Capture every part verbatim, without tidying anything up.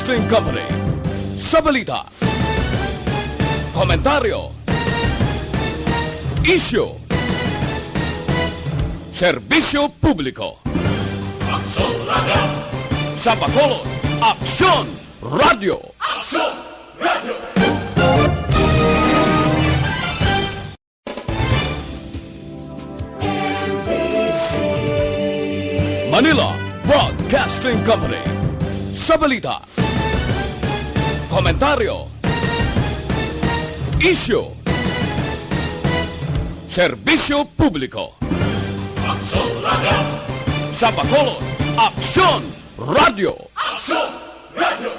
Broadcasting Company. Sa balita, komentaryo, isyu, serbisyo publiko. Aksyon Radio. Sa Bacolod, Aksyon Radio. Aksyon Radio. Manila Broadcasting Company. Sa balita, komentaryo, isyu, serbisyo publiko. Aksyon Radio. Sa Bacolod, Aksyon Radio. Aksyon Radio.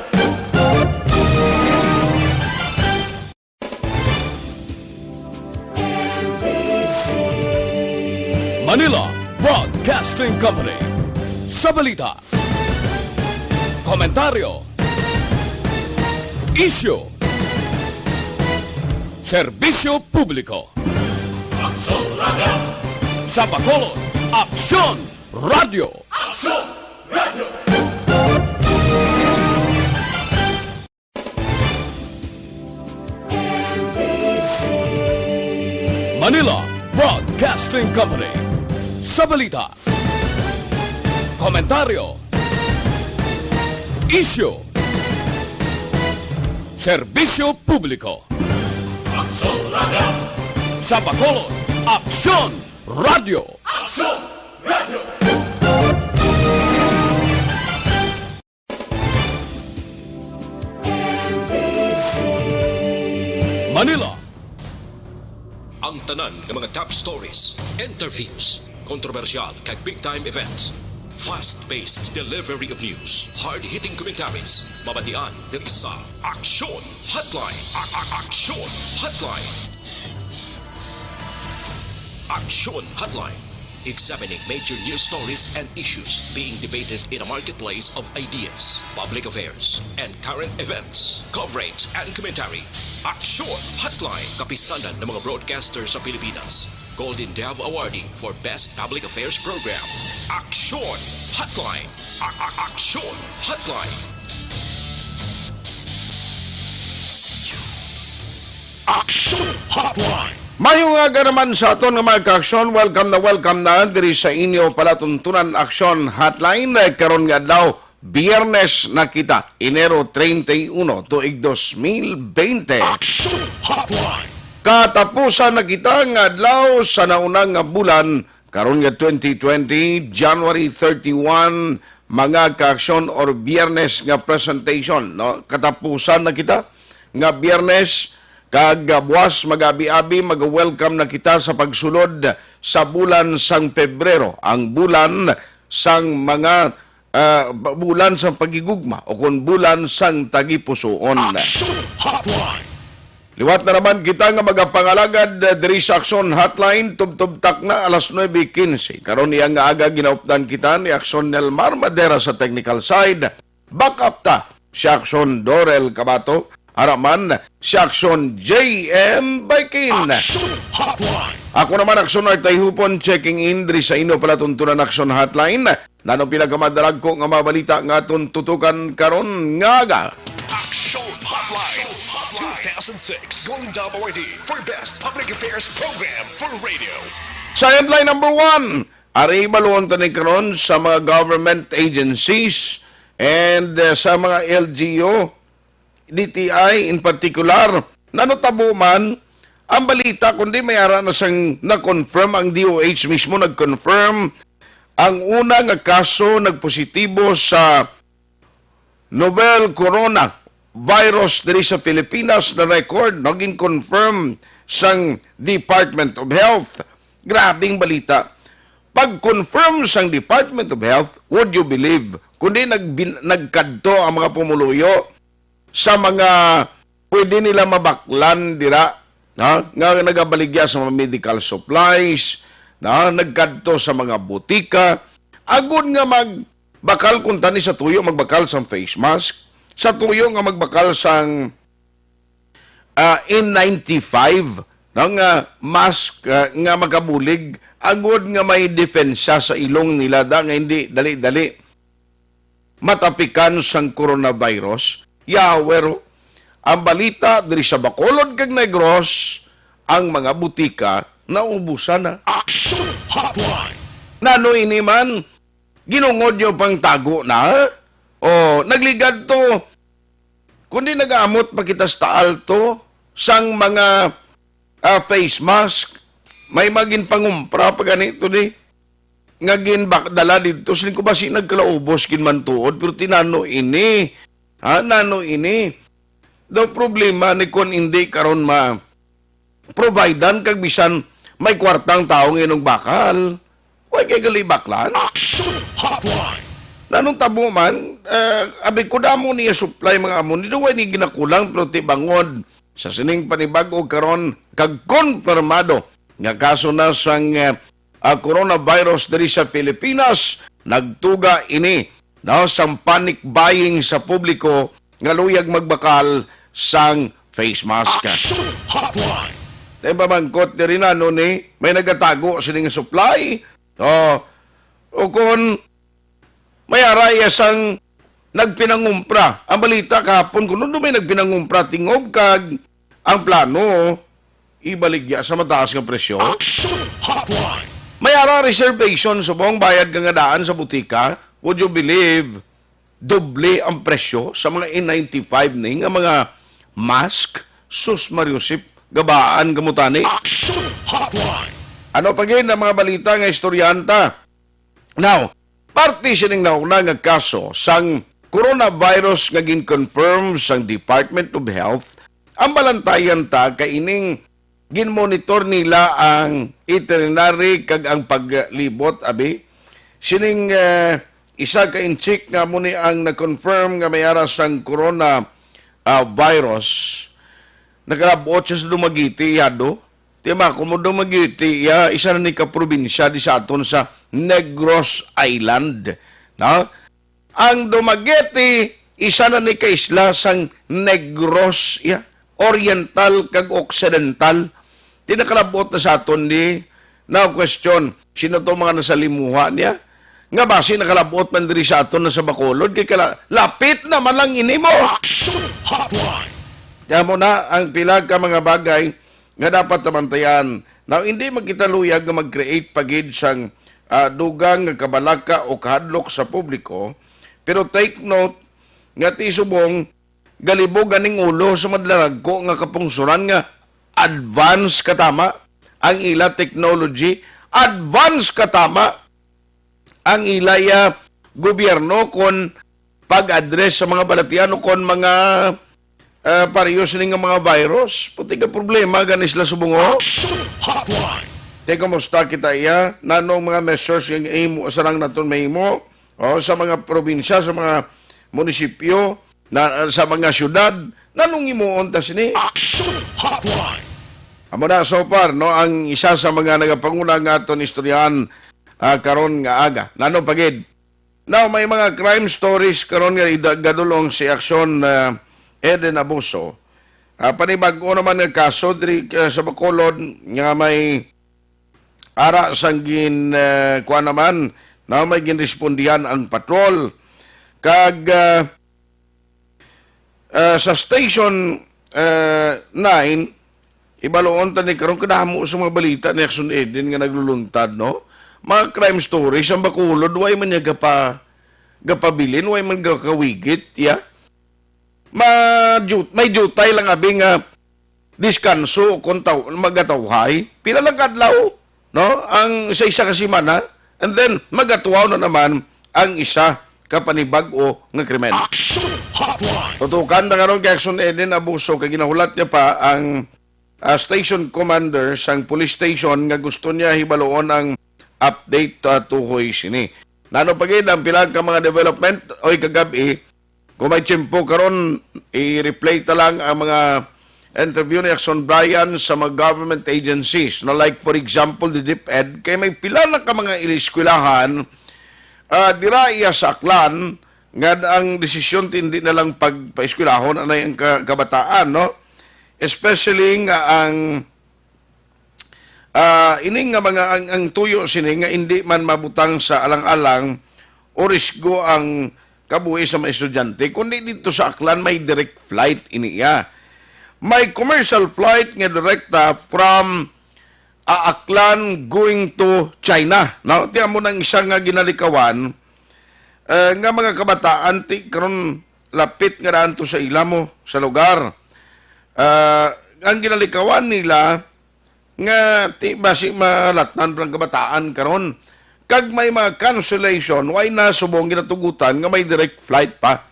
Manila Broadcasting Company. Sa balita, komentaryo, isyu, serbisyo publiko. Aksyon Radio. Sa Bacolod, Aksyon Radio. Aksyon Radio. Manila Broadcasting Company. Sa balita, komentaryo, isyu, serbisyo publiko. Aksyon Radio. Sa Bacolod, Aksyon Radio. Aksyon Radio. Manila. Ang tanan nga mga top stories, interviews, kontrobersyal kag big time events. Fast-paced delivery of news, hard-hitting commentaries, mabatian diri sa Aksyon Hotline. A- a- Aksyon Hotline. Aksyon Hotline. Examining major news stories and issues being debated in a marketplace of ideas, public affairs, and current events, coverage and commentary. Aksyon Hotline, kapisanan ng mga broadcaster sa Pilipinas. Golden Dove Awardee for Best Public Affairs Program. Aksyon Hotline. A- a- Aksyon Hotline. Aksyon Hotline. Maayong aga naman sa aton nga mga kaaksyon. Welcome na welcome na diri sa inyo palatuntunan Aksyon Hotline. Eh, karon nga adlaw, Biyernes na kita, Enero treinta y uno, tuig dos mil bente. Aksyon Hotline. Katapusan na kita nga adlaw sa nauna nga bulan, karon nga twenty twenty, January thirty-one, mga kaaksyon, or Biyernes nga presentation, no? Katapusan na kita nga Biyernes, kag, ah, buwas mag-abi-abi, mag-welcome na kita sa pagsulod sa bulan sang Pebrero, ang bulan sang mga, ah, bulan sang paghigugma, o kon bulan sang tagipusoon. Aksyon Hotline. Liwat na naman kita nga magapangalagad, ah, diri sa Aksyon Hotline, tubtob takna alas nuebe quince. Karon niya nga aga ginaupdan kita ni Aksyon Nelmar Madera sa technical side. Back up ta si Aksyon Dorel Cabato, ara man si Aksyon J M Baikin. Aksyon Hotline. Ako naman, Aksyon Artay Hupon, checking in diri sa inyo palatuntunan Aksyon Hotline. Nanong pinakamadalagko nga mga balita nga aton tutukan karon nga aga? Aksyon Hotline two thousand six Golden Dove Awardee for Best Public Affairs Program for Radio. Sa headline number one, ari, baluon ta ni karon sa mga government agencies and, uh, sa mga L G U, D T I in particular. Nanutabo man ang balita, kundi may ara na sang na-confirm ang D O H mismo, nag-confirm ang una nga kaso nagpositibo sa novel coronavirus diri sa Pilipinas na record, no, gin-confirm sang Department of Health. Grabing balita. Pag-confirm sang Department of Health, would you believe, kundi nagbin-, nagkadto ang mga pumuluyo sa mga pwede nila mabaklan dira, ha, nga nagabaligya sa mga medical supplies, na nagkadto sa mga butika, agud nga magbakal kuntani sa tuyo, magbakal sang face mask, sa tuyo nga magbakal sang, ah, N ninety-five, no, nga mask, ah, nga makabulig, agud nga may depensa sa ilong nila da nga hindi dali-dali matapikan sang coronavirus. Yawer, ang balita diri sa Bacolod kag Negros, ang mga butika naubusan na. Action Hotline! Nano ini man? Ginungod niyo pang tago na? O nagligad to? Kundi nagaamot pa kita sa taal to sang mga, ah, face mask, may magin pangumpra pa gani to di nga ginbakdala didto. Siling ko, basi nagkalaubos gid man tuod, pero tinano ini? Ha, nano ini? Daw problema ni kon hindi karon ma-providean kag bisan may kwartang tawo nga inong bakal. Way kay galibaklan. Action Hotline! Nanong tabo man, eh, abi ko damo niya supply mga amo ni, way ni ginakulang, pero ti bangod sa sining panibag-o karon kag konfirmado nga kaso na sang, eh, ah, coronavirus diri sa Pilipinas, nagtuga ini, no, sang panic buying sa publiko nga luyag magbakal sang face mask. Action Hotline! Tay pamangkot diri na, no, ni may nagatago sini nga supply. O, o kon may ara iya sang nagpinangumpra. Ang balita kahapon, kuno do may nagpinangumpra, tingob kag ang plano ibaligya sa mataas nga presyo. Action Hotline! May ara reservation subong bayad ka nga daan sa butika. Would you believe, doble ang presyo sa mga N ninety-five ni nga mga mask? Sus, Mariusip, gabaan kamo tani. Action Hotline! Ano pa gid ang mga balita nga istoryanta? Now, parte sining nauna nga kaso sang coronavirus nga gin-confirm sang Department of Health, ang balantayan ta kay ining ginmonitor nila ang itinerary kag ang paglibot, abi. Sining, eh, isa ka inchik nga amo ni ang na-confirm nga may ara sang corona, ah, virus. Nakalabot siya sa Dumaguete, iya do. Ti mako mo, Dumaguete, iya, isa na ni ka probinsya di sa aton sa Negros Island, no? Ang Dumaguete, isa na ni ka isla sang Negros, iya, Oriental kag Occidental. Ti nakalabot na sa aton di, na question, sino to mga nasa limuha niya? Nga basi nakalabot man diri sa aton na sa Bacolod, kay kala, lapit naman lang ini mo. Action Hotline! Kaya mo na ang pila ka mga bagay nga dapat nabantayan. Now, hindi man kita luyag nga mag-create pa gid sang, ah, dugang nga kabalaka o kahadlok sa publiko, pero take note nga ti subong galibog aning ulo sa madlaragko nga kapungsoran nga advance katama ang ila technology, advance katama ang ila, ah, gobyerno kon pag-address sa mga balatian o kon mga, ah, pareho sini nga mga virus. Puti ka problema gani sila subong. Action Hotline! Te, kumusta kita, iya? Nanong mga measures nga imo, sarang naton mahimo? O, sa mga probinsya, sa mga munisipyo, na, sa mga syudad, nanong himuon ta sini? Action Hotline! Amo na, so far, no, ang isa sa mga nagapanguna nga aton istoryahan, ah, karon nga aga. Nano pa gid? Now, may mga crime stories karon nga ida-, gadulong si Action, ah, Eden Abuso. Ah, panibag-o naman nga kaso diri, ah, sa Bacolod nga may ara sang gin, ah, kuan naman, na may ginrespondihan ang patrol. Kag, ah, ah, sa Station, ah, nine, ibaluon ta ni karon kadamo sa mga balita ni Action Eden nga nagluluntad, no? Mga crime stories, ang Bacolod, way man niya gapa-, gapabilin, way man gakawigit, ya. Ma-, ju-, may jutay lang abi nga diskanso kon taw-, magatawhay. Pila lang ka adlaw, no? Ang sa isa ka semana, and then magatuaw na naman ang isa ka panibag-o nga krimen. Action Hotline! Tutukan na karon kay Action Eden Abuso kay ginahulat niya pa ang, ah, station commander sang police station nga gusto niya hibaluon ang update, ah, tuhoy sini. Nano pa gid ang pila ka mga development, oy, kagab-i, kung may tiyempo karon, i-replay ta lang ang mga interview ni Action Brian sa mga government agencies, no? Like, for example, the DepEd, kay may pila na ka mga eskwelahan, ah, dira iya sa Aklan, nga ang desisyon ti hindi na lang pagpaeskwelahon anay ang ka-, kabataan, no? Especially nga ang, ah, ini nga mga, ang, ang tuyo sini nga hindi man mabutang sa alang-alang o risgo ang kabuhi sa mga estudyante, kundi dito sa Aklan may direct flight ini iya. May commercial flight nga direkta from, ah, Aklan going to China. Now, tiyan mo nang isa nga ginalikawan, eh, nga mga kabataan, ti, karon lapit nga daan to sa ila mo, sa lugar. Ah, ang ginalikawan nila, nga ti basi malatnan pa ang kabataan karon. Kag may mga cancellation, why na subong ginatugutan nga may direct flight pa?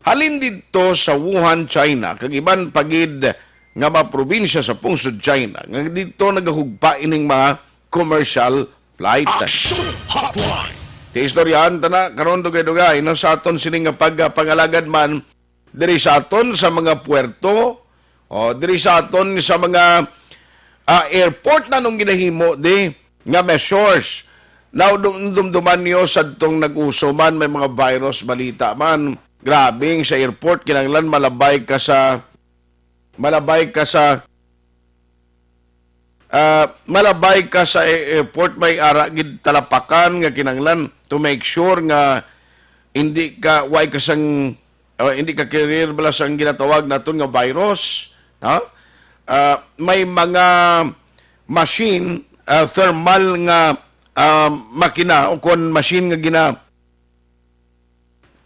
Halin didto sa Wuhan, China, kag iban pa gid nga mga probinsya sa pungsod China, nga didto nagahugpa ining mga commercial flight. Action Hotline. Ti istoryahan ta na karon dugay-dugay, no, sa aton sini nga pagpangalagad man diri sa aton sa mga puerto, o diri sa aton sa mga, ah, airport na nung ginahimo di nga measures. Now, dum-, dumduman niyo sadtong nag-uso man, may mga virus balita man. Grabe, sa airport, kinahanglan malabay ka sa, malabay ka sa, ah, malabay ka sa airport, may ara gid talapakan nga kinahanglan to make sure nga hindi ka, way ka sang, ah, hindi ka carrier bala sang ginatawag naton nga virus, no? Ah, may mga machine, ah, thermal nga, ah, makina o kon machine nga gina-,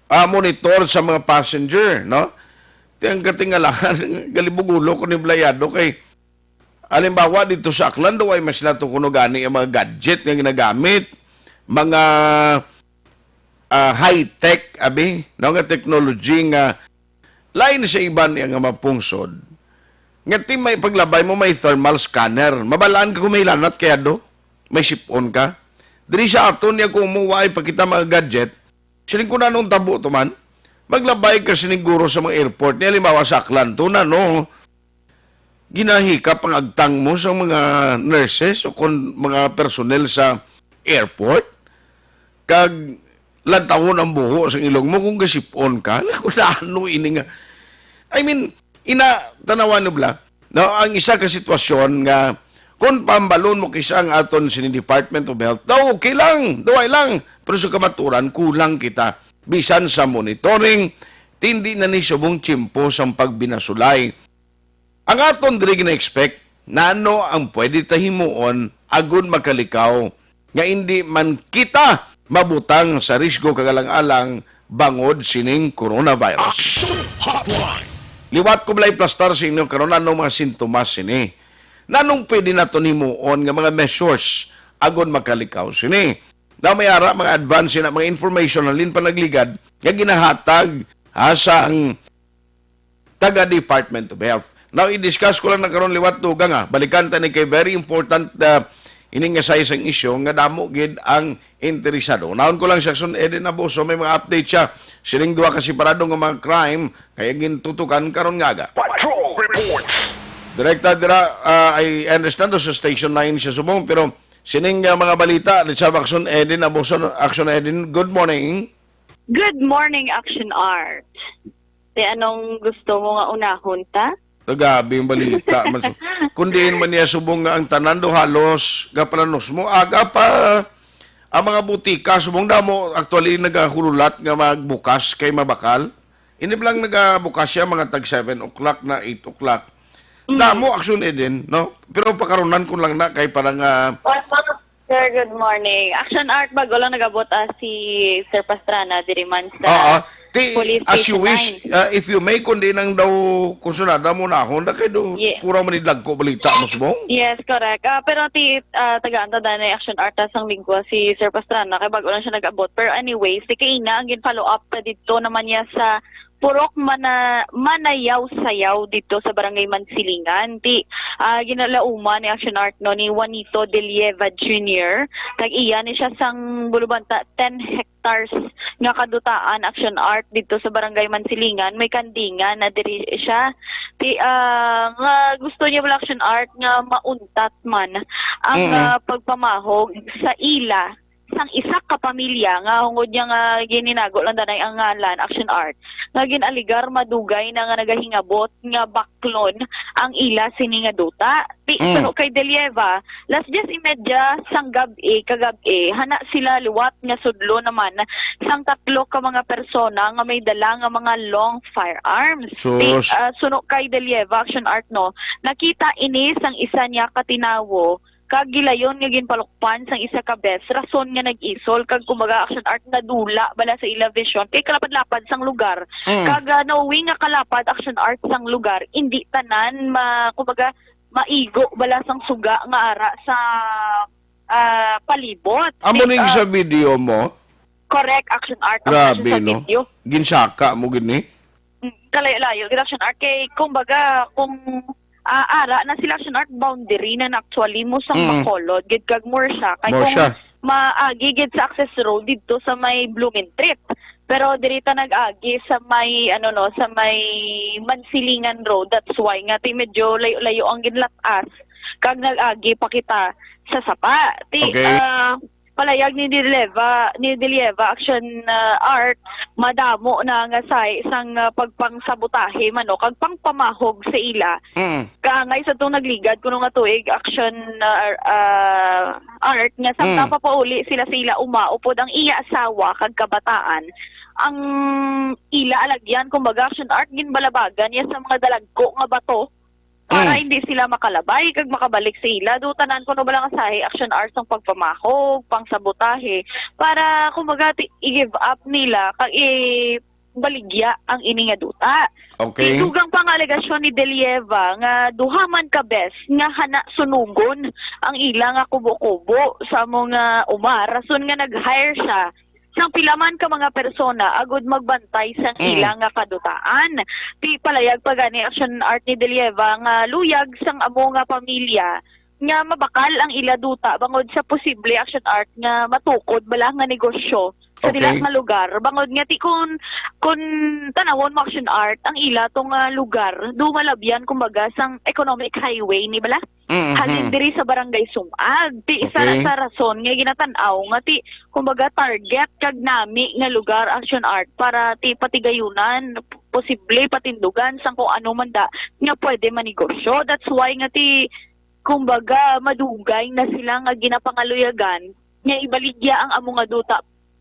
ah, monitor sa mga passenger, no? Ti ang katingalahan, galibog ulo ko ni Blayado kay, halimbawa, dito sa Aklan, daw ay mas nato kuno gani ang mga gadget nga ginagamit, mga, ah, high-tech, abi, no, nga technology nga lain sa iban niya nga mapungsod. Nga ti may paglabay mo, may thermal scanner. Mabalaan ka kung may lanat kaya do? May sipon ka? Diri sa aton niya kung mo, waay pa kita mga gadget, siling ko na nung tabo to man, maglabay ka siniguro sa mga airport. Ni halimbawa sa Aklan to na, no? Ginahikap ang agtang mo sa mga nurses o kon mga personnel sa airport, kag lantawon ang buho sa ilong mo kung gasipon ka. Naku, ano ini nga? I mean, ina, tanawan nyo bala, no, ang isa ka sitwasyon nga kung pambalon mo kisa ang aton sini Department of Health, daw okay lang, duway lang. Pero sa kamaturan, kulang kita. Bisan sa monitoring, tindi na ni subong tiyempo sang pagbinasulay. Ang aton diri gina-expect, nano ang pwede ta himuon agud makalikaw nga indi man kita mabutang sa risgo kag alang-alang bangod sining coronavirus. Action Hotline. Liwat ko balay plastar sa inyo karon anong mga sintomas sini. Nanong pwede naton himuon nga mga measures agud makalikaw sini? Na may ara mga advance na mga information halin pa nagligad nga ginahatag, ha, sa ang taga Department of Health. Now, i-discuss ko lang na karon liwat dugang, ah. Balikan ta ni kay very important, ah, ining nga size ang issue nga damo gid ang interesado. Naon ko lang si Action Eden Abuso, may mga update siya sining duha ka separado nga mga crime kaya gintutukan karon nga aga. Patrol Reports. Direkta dira, ah, I understand sa Station nine siya subong, pero sining, ah, mga balita, let's have Action Eden Abuso. Action Eden, good morning. Good morning, Action Art. Te, anong gusto mo nga unahon ta? Tagabi yung balita. Mas, kung diin man niya subong nga ang tanan do halos gapalanos mo, aga pa ang mga butika subong damo actually nagahululat nga magbukas kay mabakal. Ini lang nagabukas siya mga tag seven o'clock na eight o'clock. Mm. Damo aksyon, Eden, no? Pero pakarunan ko lang na kay parang, ah, Sir, good morning. Action Art, bago lang nag-abot, ah, si Sir Pastrana, diri man sa Oo. Ti, Police as you Station wish, nine. Ah, if you may, kundi nang daw, kung sunada mo na ako, na kayo, Ye- pura man yung dagko balita, mas mo? Yes, correct. Ah, pero ti, ah, tagaan ta danay Action Art, ah, sang linggo, si Sir Pastrana, kay bago lang siya nag-abot. Pero anyways, si Kaina, ang gin-follow up ta dito naman niya sa Purok Mana-, Manayaw-Sayaw dito sa Barangay Mansilingan. Ti, ah, ginalauman ni Action Art, no, ni Juanito de Lieva Junior. Tag-iya ni siya sang bulubanta ten hectares nga kadutaan, Action Art, dito sa Barangay Mansilingan. May kandingan na diri siya. Ti, ah, nga gusto niya wala, Action Art, nga mauntat man ang, Mm. ah, pagpamahog sa ila sang isa ka pamilya nga hungod niya nga gininago lang danay ang ngalan, Action Art, nga gin-alegar madugay na nga nagahingabot nga baklon ang ila sini nga duta. Ti, Mm. suno kay Delieva, las diez y media sang gab-i, kagab-i, hana sila liwat nga sudlo naman sang tatlo ka mga persona nga may dala nga mga long firearms. Ti, Sus. ah, suno kay Delieva, Action Art, no, nakita ini sang isa niya ka tinawo kag gilayon nga ginpalukpan sang isa ka bes, rason nga nag-isol kag, kumbaga, Action Art, nadula bala sa ila vision kay kalapad-lapad sang lugar. Mm. Kag, ah, nauwi nga kalapad, Action Art, sang lugar, indi tanan ma-, kumbaga, maigo bala sang suga nga ara sa, ah, palibot. Amo Di, ning ah, sa video mo? Correct, Action Art. Amo Grabe, sa no? video. Ginsaka mo gini? Mm, kalayo-layo gid, Action Art. Kay, kumbaga, kung, ah, ara na sila, Action Art, boundary na, na actually mo sang Mm. Bacolod gid kag Murcia. Kay Murcia. kung maagi gid sa access road didto sa may Blumentritt. Pero diri ta nag-agi sa may, ano, no, sa may Mansilingan Road. That's why nga ti medyo layo-layo ang ginlatas kag nag-agi pa kita sa sapa. Ti, Okay. ah, palayag ni Delieva, ni Delieva, Action, ah, Art, madamo na nga sahi sang, ah, pagpangsabotahe man, no, kag pangpamahog sa ila. Mm. Kaangay sa tong nagligad kuno nga tuig, Action, ah, ah, Art, nga samtang Mm. papauli sila sa ila uma, upod ang iya asawa kag kabataan, ang ila alagyan, kumbaga, Action Art, ginbalabagan niya sa mga dalagko nga bato para Mm. hindi sila makalabay kag makabalik sa ila. Do tanan kuno bala nga sahi, Action Art, sang pagpamahog, pangsabotahe, para, kumbaga, ti-, i-give up nila kag ibaligya ang ini nga duta. Okay. Ti dugang pa nga alegasyon ni Delieva nga duha man ka bes nga hana sunugon ang ila nga kubo-kubo sa amo nga uma, rason nga nag-hire siya sang pila man ka mga persona agud magbantay sang Mm. ila nga kadutaan. Ti palayag pa gani, Action Art, ni Delieva nga luyag sang amo nga pamilya nga mabakal ang ila duta bangod sa posible, Action Art, nga matukod bala nga negosyo sa dila Okay. nga lugar. Bangod nga ti kun, kun tanawon mo, Action Art, ang ila to nga lugar, do malabyan, kumbaga, sang economic highway ni bala. Mhm. Halin diri sa Barangay Sumag. Ti isa Okay. sa rason nga ginatan-aw nga ti, kumbaga, target kag nami nga lugar, Action Art, para ti patigayunan, posible patindugan sang kung ano man da nga pwede manegosyo. That's why nga ti, kumbaga, madugay na sila nga ginapangaluyagan nga ibaligya ang amo nga duta,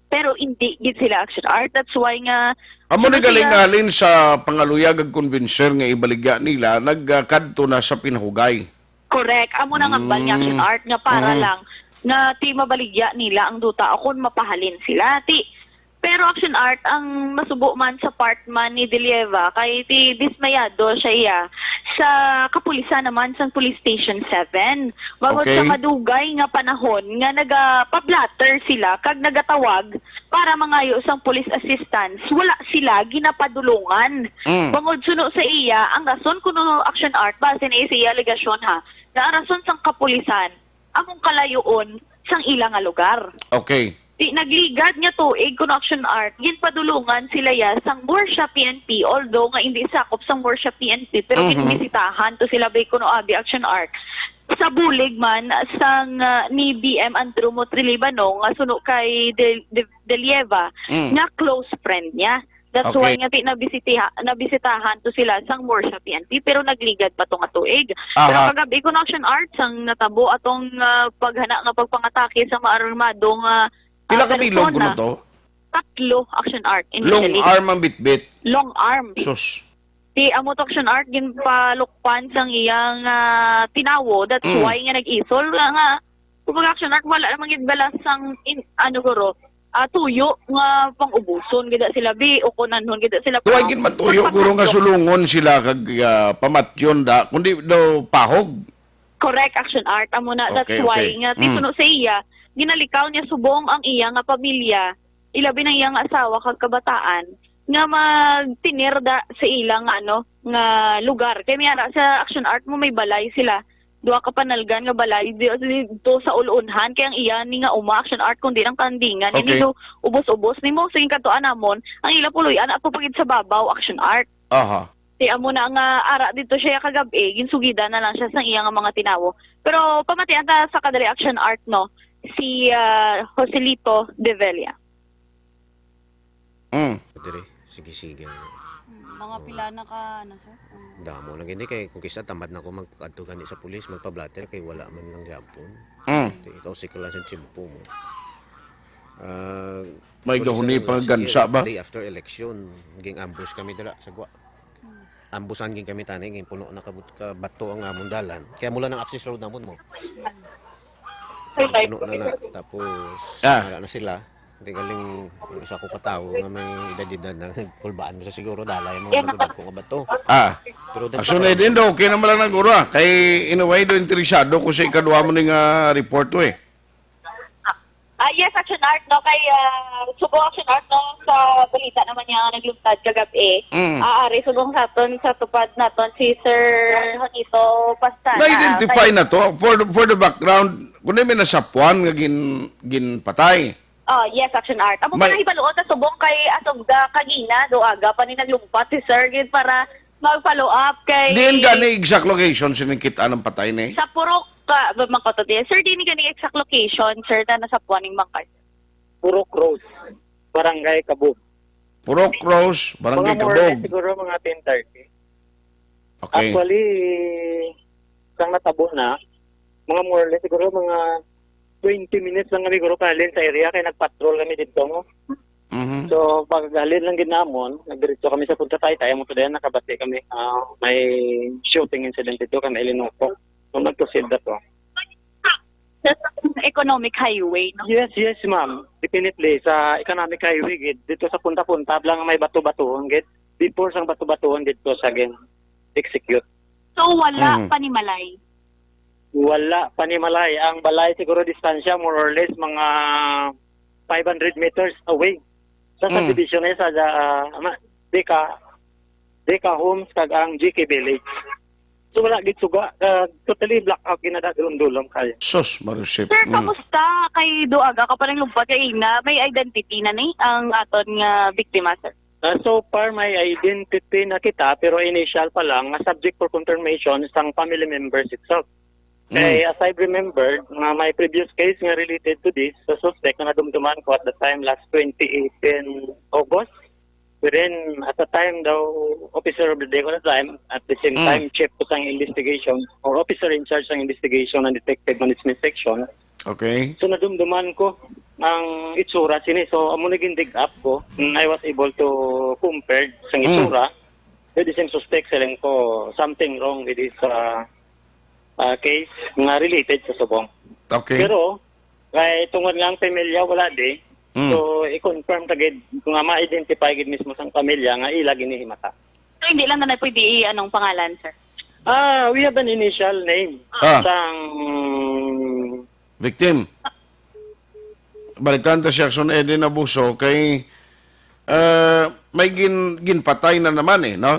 pero indi gid sila, Action Art. That's why nga Amo ni sila galing halin sa pangaluyag ag convincer nga ibaligya nila, nagkadto na sa pinahugay. Correct. Amo na nga ambal nga, Action Mm. Art, nga para Mm. lang nga ti mabaligya nila ang duta o kung mapahalin sila. Ti, pero, Action Art, ang masubo man sa part man ni Delieva, kay ti dismayado siya iya sa kapulisan naman sang Police Station seven. Bangod Okay. sa madugay nga panahon nga nagapablatter sila kag nagatawag para mangayo sang police assistance, wala sila ginapadulungan. Mm. Bangod suno sa iya, ang rason kuno, Action Art, base ni sa iya alegasyon, ha, nga ang rason sang kapulisan among kalayoon sang ila nga lugar. Okay. Ti nagligad nga tuig kuno, Action Art, ginpadulungan sila ya sang Murcia P N P, although nga indi sakop sang Murcia P N P, pero Mhm. ginbisitahan to sila bay kuno abi, Action Art, sa bulig man sang, ah, ni B M Andrew Motrilibanong nga suno kay De, De, Delieva Mm. nga close friend niya. That's Okay. why nga ti nabisitiha-, nabisitahan to sila sang Murcia P N P, pero nagligad pa to nga tuig. Pero Aha. kagabi kuno, Action Art, sang natabo atong, ah, paghana nga pagpangatake sa mga armado nga, ah, Pila ka bilog persona. kuno to? Tatlo, Action Art, Long initially. arm ang bitbit. Long arm. Sus. Ti amo to, Action Art, ginpalukpan sang iyang, ah, tinawo. That's Mm. why nga nag-isol nga, nga, kumbaga, Action Art, wala namang gid bala sang in-, ano, guro, ah, tuyo nga pang-ubuson gid sila, bi, o kunanhon gid sila Tuway pang-, gid man tuyo, guro, nga panghatyo. sulungon sila kag, ah, pamatyon da, kundi daw pahog. Correct, Action Art. Amo na, that's Okay, why okay. nga, ti Mm. suno sa iya, ginalikaw niya subong ang iya nga pamilya, ilabi na iya nga asawa kag kabataan, nga magtinirda sa ila nga, ano, nga lugar. Kay may ara sa, Action Art, mo may balay sila, duha ka panalgan nga balay di, dito sa ulunhan, kay ang iya ni nga uma, Action Art, kundi lang kandingan. Okay. Ini do ubos-ubos nimo, sige, kadtuan namon, ang ila puloy-an ato pa gid sa babaw, Action Art. Aha. Ti amo na nga ara dito siya kagab-i, ginsugidan na lang siya sang iya nga mga tinawo. Pero pamatian ta sa kadali, Action Art, no? si ah, Joselito de Vella. Mm. Dire, sige-sige. Mga pila na ka, ano, sir? Mm. Damo na gini kay kung kisa tamad na ko magkadto gani sa pulis, magpa-blotter kay wala man lang gyapon. Mm. Di ikaw si lang sa tiyempo mo. Ah, May tuloy sa gahuni last pa year, gansa ba? Day after election, ging ambush kami dala sa Gwa. Ambusan ging kami tani, ging puno na kabut ka bato ang amon dalan. Kaya mula ng access road namon mo. Puno na na. Tapos, Ah. wala na sila. Hindi galing yung isa ko katawo nga may edad-edad na nagkulbaan mo sa siguro dalay mo yeah, ko nga bato. Ah. Pero Actually, din daw, okay naman lang nagura. Kay in a way do interesado ko sa ikadwa mo ning ah, report to eh. Ah, yes, Action Art, no? Kay uh, Subo Action Art, no? Sa balita naman niya nga nagluntad kagabi, Mm. ah, ari subong sa aton sa tupad naton si Sir Juanito Pastana. Na-identify na to for the, for the background. Kung may nasapuan nga gin ginpatay. Oh, yes, Action Art. Amo May- pa nahibaluon sa subong kay atong ga kagina do aga pa ni naglumpat si Sir gid para mag-follow up kay Diin gani exact location sining kita ng patay ni? Sa Purok ka, ba, mangkoto diyan. Sir, di ni gani exact location, sir, na nasapuan ning bangkay. Purok Rose, Barangay Kabog. Purok Rose, Barangay Mga more or less Kabog. Siguro mga ten thirty. Okay. Actually, sang natabo na, mga more or less siguro mga twenty minutes lang kami siguro kahalin sa area kay nagpatrol kami dito mo. Mhm. So, pag halin lang gid namon, nagdiretso kami sa Punta Taytay, amo to diyan nakabati kami ah, may shooting incident dito kay may linukok. So, nag-proceed na to. Economic highway, no? Yes, yes, ma'am. Definitely sa economic highway gid dito sa punta-punta lang may bato-batuhon gid. Before sang bato-batuhon dito sa gin execute. So, wala Mm. panimalay. Wala panimalay. Ang balay siguro distansya more or less mga five hundred meters away. Sa Mm. subdivision na sa uh, Deka, Deka Homes kag ang G K Village. So wala gid suga, uh, totally blackout ginada dulom-dulom kayo. Sus, Marusip. Sir, Mm. kamusta kay do aga ka pa nang lumpat kay ina may identity na ni ang aton nga biktima, sir? Uh, so far may identity na kita pero initial pa lang nga subject for confirmation sang family members itself. Kay as I remembered, nga may previous case nga related to this, sa suspect nga nadumduman ko at the time last twenty eighteen August. Wherein, at the time daw, officer of the day ko at the time, at the same Mm. time, chief ko sang investigation or officer in charge sang investigation ng detective management section. Okay. So nadumduman ko ang itsura sini. So amo na gin-dig up ko. Mm, I was able to compare sang Mm. itsura with the same suspect. Siling ko something wrong with this uh, uh, case nga related sa subong. Okay. Pero kay tungod nga ang pamilya wala di, Mm. so i-confirm ta gid nga ma-identify gid mismo sang pamilya nga ila ginhihimata. So, hindi lang na pwede i-anong pangalan, sir? Ah, we have an initial name Ah. sang Victim. Balikan ta si Action Eden Abuso kay ah, may gin, ginpatay na naman eh, no?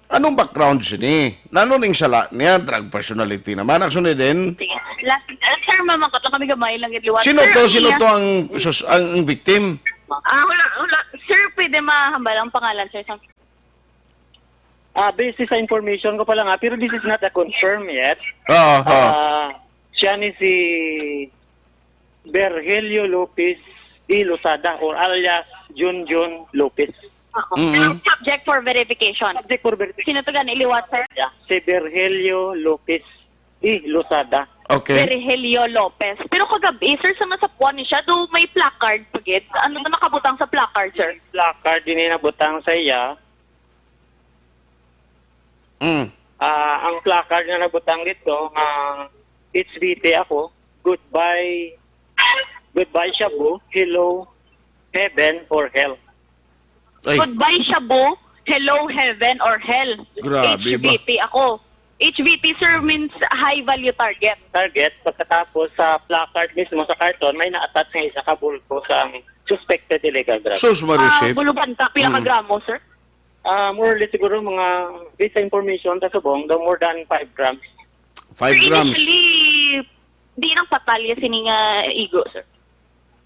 Anong background sini? Nano ning sala niya? Drug personality naman, Action Eden? Sige. Last, uh, sir, mamangkot lang kami gamay lang gid liwat. Sino Sir, to? Sino iya- to ang sus, ang, ang victim? Ah, wala, wala. Sir, pwede mahambal ang pangalan, sir? Sa Ah, based sa information ko pa lang, ah, pero this is not a confirm yet. Oo, oo. Ah, siya ni si Virgilio Lopez E. Losada or alias Junjun Lopez. Oo. Mm-mm. Pero subject for verification. Subject for verification. Sino to gani liwat, sir? Si Virgilio Lopez E. Losada. Okay. Virgilio Lopez. Pero kagabi, sir, sa nasapuan ni siya, do may placard pa gid. Ano na nakabutang sa placard, sir? Placard din yung nabutang sa iya. Mm. Ah, ang placard nga nabutang dito, nga H B T ako, goodbye, goodbye Shabu, hello, heaven or hell. Ay, Goodbye, Shabu. Hello, heaven or hell. Grabe ba? H V T ako. H V T, sir, means high value target. Target, pagkatapos sa placard mismo, sa karton, may na-attach nga isa ka bulto sa suspected illegal drugs. sus, Ah, Marusip. Bulubanta, pila ka Mm. gramo, sir? Ah, more or less siguro mga, based sa information sa subong, daw more than five grams. Five Sir, grams. Initially, di nang patalya sini nga igo, sir.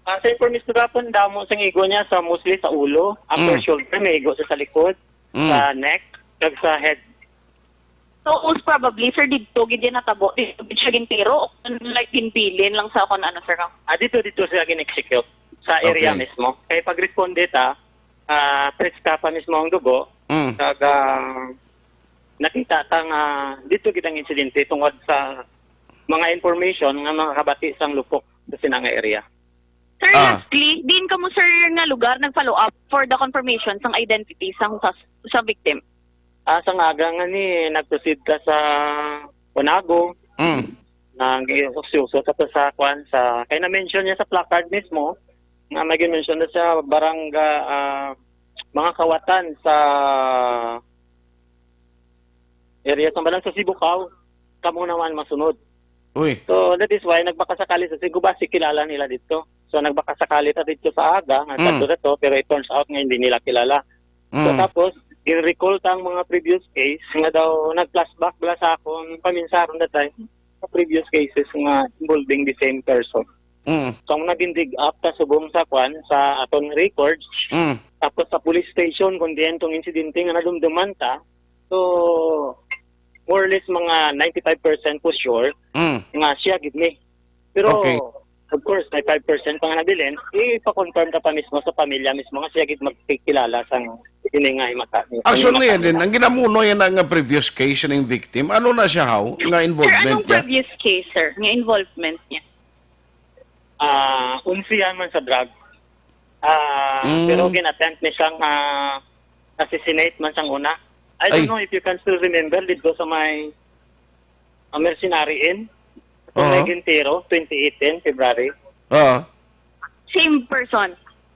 Ah, sa information gapon, damo sang igo niya sa mostly sa ulo, upper Mm. shoulder, may igo sa, sa likod, Mm. sa neck, kag sa head. So, most probably, sir, didto gid yan natabo, didto gid siya gintiro, o kung, like, ginbilin lang sa kung ano, sir, no? Ah, dito, dito siya gin-execute sa area Okay. mismo. Kay pag-responde ta, ah, preska pa mismo ang dugo, Mm. kag, ah, nakita ta nga dito gid ang insidente tungod sa mga information nga makakabati sang lupok sa sina nga area. Sir, Ah. lastly, diin kamo, sir, nga lugar nag-follow up for the confirmation sang identity sang sus-, sa victim? Ah, sa nga aga nga ni, nag-proceed ka sa Onago, Mm. nag-usyoso sa to sa kwan, sa, kay na-mention niya sa placard mismo, nga may mention na sa barangay, ah, mga kawatan sa area sa Balang sa Sibukaw, kamo naman masunod. Uy. So, that is why nagbakasakali sa Sigo ba si kilala nila dito. So, nagbakasakali ta dito sa aga, nga Mm. kadto na to, pero it turns out nga hindi nila kilala. So, Mm. tapos, gin-recall ta ang mga previous case nga daw nag-flashback bala sa akon paminsaron that time sa previous cases nga involving the same person. Mm. So, ang naging dig up ta subong sa kwan, sa aton records, Mm. tapos sa police station, kung diyan tong insidente nga nadumduman ta, so, more or less mga ninety-five percent for sure Mm. nga siya gid ni. Pero, Okay. of course, may five percent pa nga nabilin, ipa-confirm ka pa mismo sa pamilya mismo nga siya gid magkikilala sang ini nga himata. Actually, Ano yan din. Ang ginamuno yan na nga previous case ng victim. Ano na siya, how? Nga Sir, involvement anong niya? previous case, sir? Nga involvement niya? Ah, unsihan man sa drug. Ah, Mm. pero gin-attempt ni siyang, ah, assassinate man sang una. I don't Ay. know if you can still remember dito sa may, ah, Mercenary Inn. Kung Oo. may gintiro, twenty eighteen, February. Oo. Same person.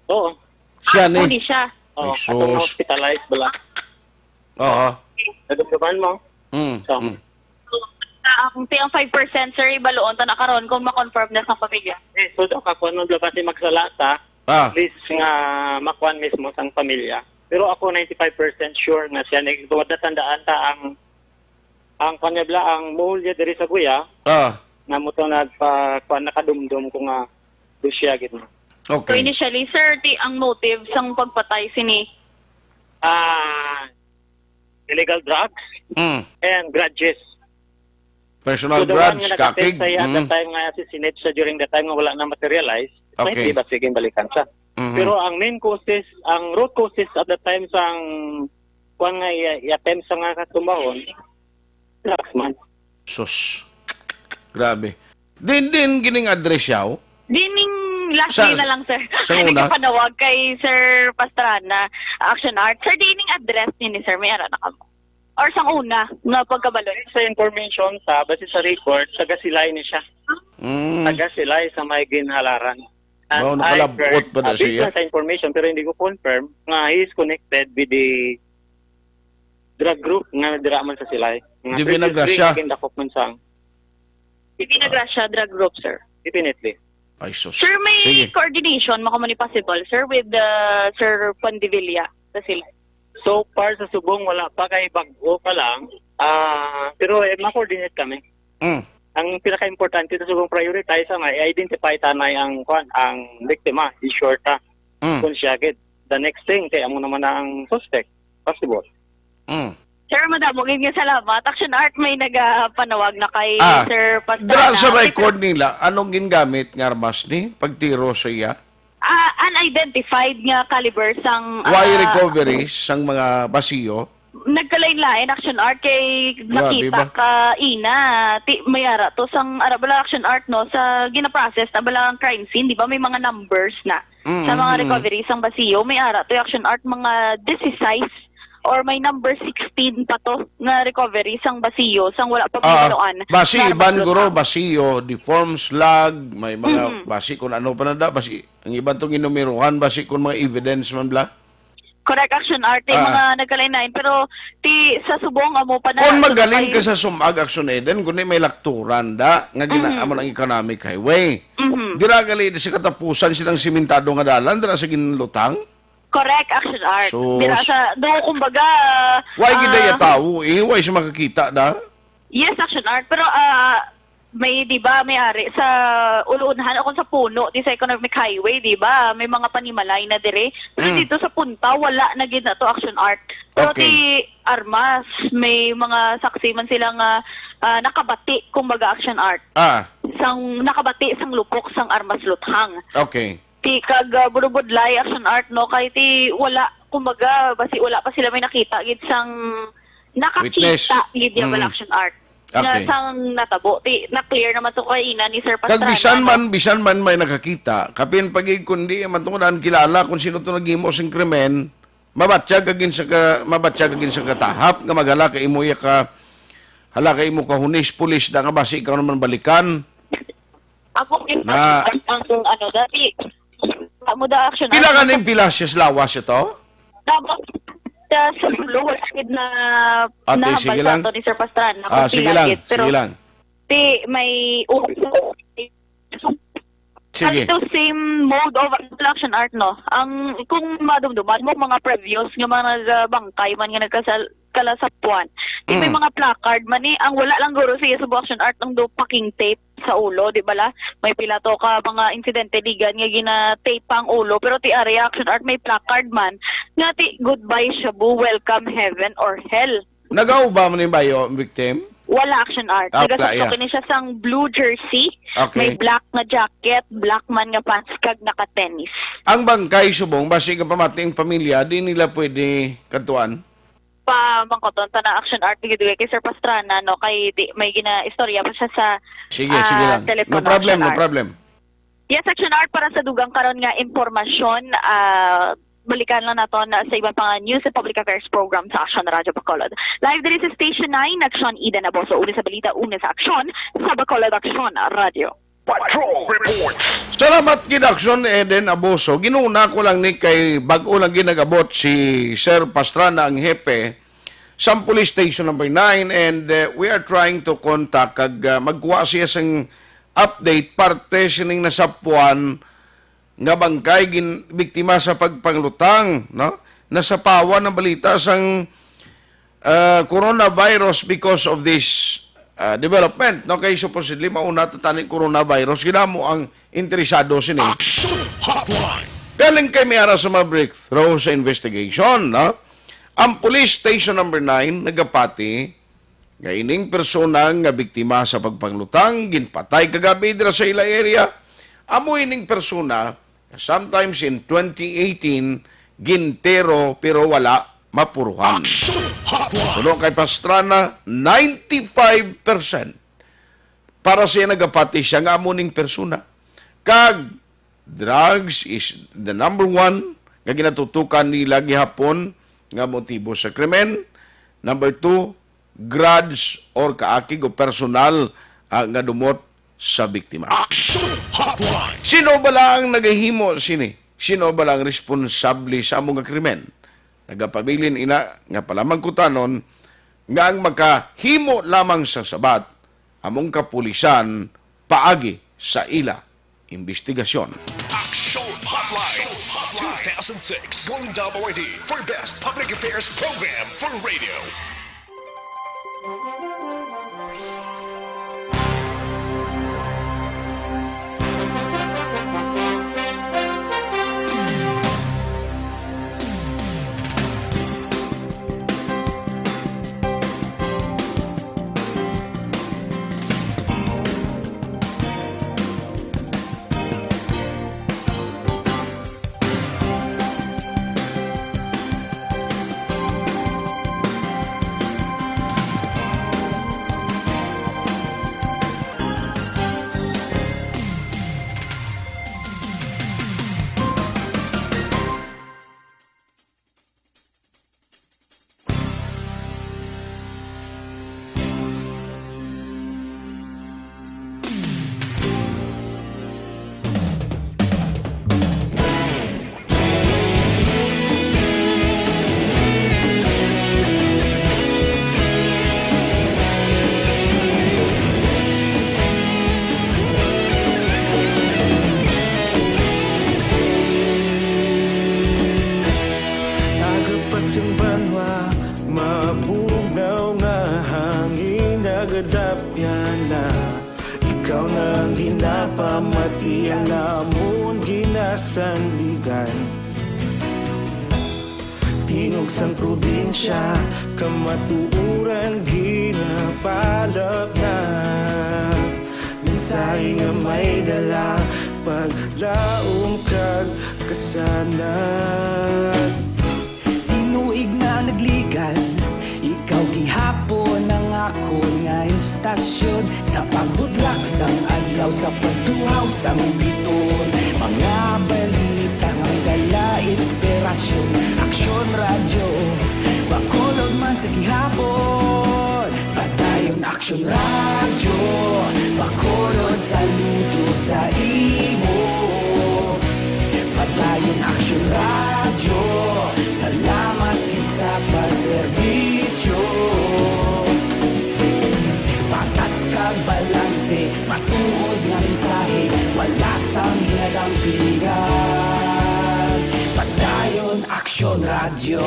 Oo. Siya Ah, ni. Uni siya. Oo, Ay, atong sus. hospitalized bala. Oo. Nadumduman mo? Mm, So, mm. Ang, ang five percent, sir, ibaluon ta na karon kung ma-confirm na sa pamilya. Eh, so, daw, kakuan mo, daw, kasi magsala ta, Ah. at least nga makuan mismo sang pamilya. Pero ako, ninety-five percent sure nga siya, nag-, tungod natandaan ta ang, ang kuan niya bala, ang mall niya diri sa Guya, Ah. na mo to nagpa-, kuan, nakadumdum ko nga, do siya, gid mo. So, Okay. initially, sir, ti, ang motive sang pagpatay sini? Ah, illegal drugs Mm. and grudges. Personal So, the one grudge, nga nakatake kakig. sa iya at the Mm. time nga assassinate siya during the time nga wala na materialize, Okay. may iba, sige, balikan siya. Mhm. Pero ang main causes, ang root causes at the time sang kuwan nga i-, i-attempt sa nga katumbahon, drugs man. Sus. Grabe. Din, din, gining address yaw? Dining last Sa, day na lang, sir. sa Ay, una? nagkapanawag kay Sir Pastrana, Action Art. Sir, dining address niya ni sir, may ara na kamo. Or sang una, nga pagkabalo. Sa information sa, base sa record, taga Silay ni siya. Mm. Taga Silay sa may Ginhalaran. And Mao, I nakalabot heard, pa na ah, based siya. lang sa information, pero hindi ko confirm, nga he is connected with the drug group nga dira man sa Silay. Nga Di previously, Vinagracia. naging dakop man sang Di Vinagracia drug group, sir. Definitely. Ay, sus. Sir, may Sige. coordination, makamuni possible, sir, with, uh, Sir Pandevilla sa Silay? So far sa subong, wala pa, kay bag-o pa lang. Ah, pero, eh, ma-coordinate kami. Mm. Ang pinaka-importante sa subong prioritize, ang i-identify tanay ang, kwan, ang biktima, i-sure ta Mm. kung siya gid. The next thing, kay amo naman na ang suspect. Possible. Mm. Sir, madamo gid nga salamat. Action Art may nagapanawag na kay Ah, Sir Pastrana. dira sa Kay Sir record nila, anong gingamit nga armas ni pagtiro sa iya? Ah, unidentified nga caliber sang, Why ah, recovery sang mga basiyo? Nagkalain-lain, Action Art, kay Grabe nakita ba? ka ina. Ti, may ara to sang, ara bala, Action Art, no, sa ginaprocess na bala ang crime scene, di ba? May mga numbers na Mm, sa mga mm. recovery sang basiyo. May ara to, Action Art, mga disisais or may number sixteen pa to nga recovery sang basiyo, sang wala pa Ah, mahibaluan basi nga iban, armas guro, luta. basiyo, deformed slug, may mga Mhm. basi kung ano pa na da, basi ang iban tong inumiruhan, basi kung mga evidence man bla. Correct, Action Art, may Ah. mga nagkalain-lain, pero ti sa subong amo pa na Kung magaling ka subong sa sumag, Action Eden, kundi may lakturan da, nga gina-, Mhm. amo ng economic highway. Mhm. Dira gali sa katapusan silang simentado nga dalan, dira sa ginlutang. Correct, Action Art. Sus. Dira sa, do, kumbaga, Why gid ah, ya tawo, eh? Why siya makakita da? Yes, Action Art. Pero, ah, May, di ba, may ari sa Uluunhan o kung sa Puno, di sa Economic Highway, di ba? May mga panimalay na dire. Pero Mm. dito sa Punta, wala na gid na to action art. Pero Okay. ti Armas, may mga saksi man sila nga, ah, nakabati, kumbaga, action art. Ah. Sang, nakabati sang lupok sang Armas Luthang. Okay. Ti kag, ah, Budbudlay action art, no, kay ti wala, kumbaga, basi wala pa sila may nakita gid sang nakakita Witness. gid ya bala Mm. action art. Nga Okay. sang natabo, ti na-clear naman to kaina ni Sir Kag Pastrana, bisan no? man, bisan man may nakakita, kapin pagig kundi man to ang kilala kung sino to naghimo sing krimen, mabatyag kagin sa ka, mabatyag kagin sa katahap nga maghala ka imo ya ka, hala ka imo ka hunis pulis da nga basi ikaw naman balikan. Ako yung Na- ang, ano, dati, amo da action Pila art, ka ning pila siya sa lawas ito? Tapos, sa, sa lower side na Ate, nahambal sige sa lang. ato ni Sir Pastrana, Ah, kung sige pila lang, gid. Pero sige lang. ti may uso. Sige. Ang same mode of action art, no? Ang, kung madumduman mo, mga previous nga mga nagbangkay man nga nagkasal-, kalasapuan, di may Mm. mga placard man ni, ang wala lang guro sa iya sa action art ang do packing tape sa ulo, di bala? May pila to ka mga insidente ligan nga gina-tape pa ang ulo, pero ti area action art may placard man nga ti, "Goodbye Shabu, welcome heaven or hell." Nagauba man ni bayo ang victim? Wala action art. Ah, Nagasasto pla-, yeah. kini siya sang blue jersey, Okay. may black nga jacket, black man nga pants, kag naka-tennis. Ang bangkay subong, basi nga pamati ang pamilya, di nila pwede kadtuan? Pa, mangkoton ta na action art, gid kay Sir Pastrana, no? Kay di, may gina-istorya pa siya sa, Sige, ah, sige lang. No telepono, problem, action no art. problem. Yes, action art para sa dugang karon nga impormasyon, ah, balikan lang naton sa iban pa nga news and public affairs program sa Aksyon Radyo Bacolod. Live diri sa Station nine, Aksyon, Eden Aboso, una sa balita, una sa aksyon, sa Bacolod Aksyon Radyo. Patrol Reports. Salamat gid, Aksyon, Eden Aboso. Ginuna ko lang ni kay bag-o lang ginagabot si Sir Pastrana, ang hepe sa Police Station Number nine, and, uh, we are trying to contact kag, uh, magkuha siya sing update parte sining nasapuan nga bangkay gin-, biktima sa pagpanglutang, no? Nasapawan ang balita sang, uh, coronavirus because of this, uh, development, no? Kay supposedly mauna ta tani coronavirus, gid amo ang interesado sini. Action Hotline. Galing kay may ara sa mga breakthrough sa investigation, no? Ang Police Station Number nine nagapati nga ining persona nga biktima sa pagpanglutang ginpatay kagabi dira sa ila area, amo ining persona nga sometimes in twenty eighteen gintero pero wala mapuruhan. Action Hotline. Suno kay Pastrana, ninety-five percent para siya nagapati siya nga amo ning persona. Kag drugs is the number one nga ginatutukan nila gihapon nga motibo sa krimen. Number two, grudge or kaakig o personal, ah, nga dumot sa biktima. Action Hotline. Sino bala ang nagahimo sini? Sino bala ang responsable sa amo nga krimen? Nagapabilin ina nga palamangkutanon nga ang makahimo lamang sa sabat among kapulisan paagi sa ila imbestigasyon. Action Hotline two thousand six Golden Dove Awardee for Best Public Affairs Program for Radio. Ang ginapamatian namon ginasandigan. Tingog sang probinsya, kamatuoran ginapalapnag. Mensahe nga may dala, paglaom kag kasanag. Tinuig na nagligan, ikaw gihapon ang akon nga istasyon. Sa pagbutlak sang adlaw, sa pagtuhaw sang bituon, mga balita nga may dala inspirasyon. Aksyon Radyo, Bacolod man sa gihapon. Padayon Aksyon Radyo, Bacolod, saludo sa imo. Padayon Aksyon Radyo, salamat gid sa pagserbisyo. Patas kag balanse, matuod nga mensahe, wala sang ginadampigan. Padayon Aksyon Radyo.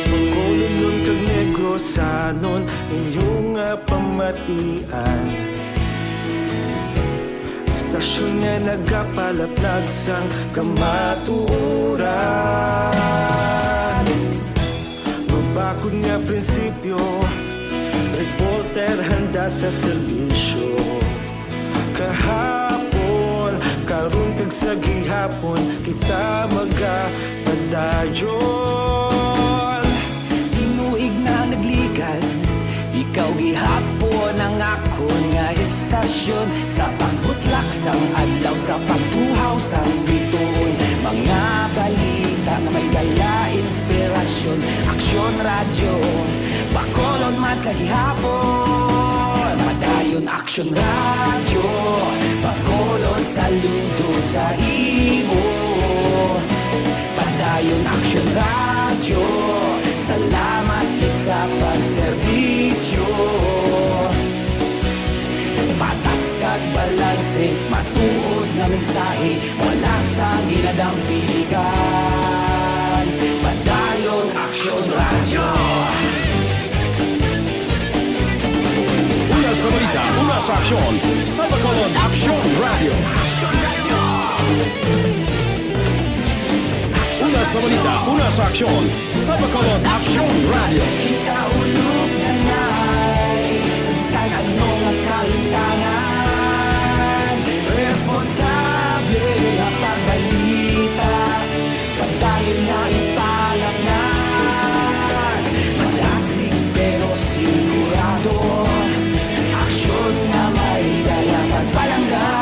Bacolodnon kag Negrosanon, inyo nga pamatian. Istasyon nga nagapalapnag sang kamatuoran. Mabakod nga prinsipyo, reporter handa sa serbisyo. Kahapon, karon, kag sa gihapon, kita magapadayon. Tinuig na nagligan, ikaw gihapon ang akon nga istasyon. Sa pagbutlak sang adlaw, sa pagtuhaw sang bituon, mga balita nga may dala inspirasyon. Aksyon Radyo, Bacolod man sa gihapon. Padayon Aksyon Radyo, Bacolod, saludo sa imo. Padayon Aksyon Radyo, salamat gid sa pagserbisyo. Patas kag balanse, matuod nga mensahe, wala sang ginadampigan. Padayon Aksyon Radyo. Una sa balita, una sa aksyon, sa Bacolod Aksyon Radyo. Una sa balita, una sa aksyon, sa Bacolod Aksyon Radyo. Kita ulog na ngay, sa bisan ano nga kalimtangan, responsable nga pagbalita. Padayon nga ipalapngan, madasig pero sigurado. Aksyon nga may dala pagpalangga.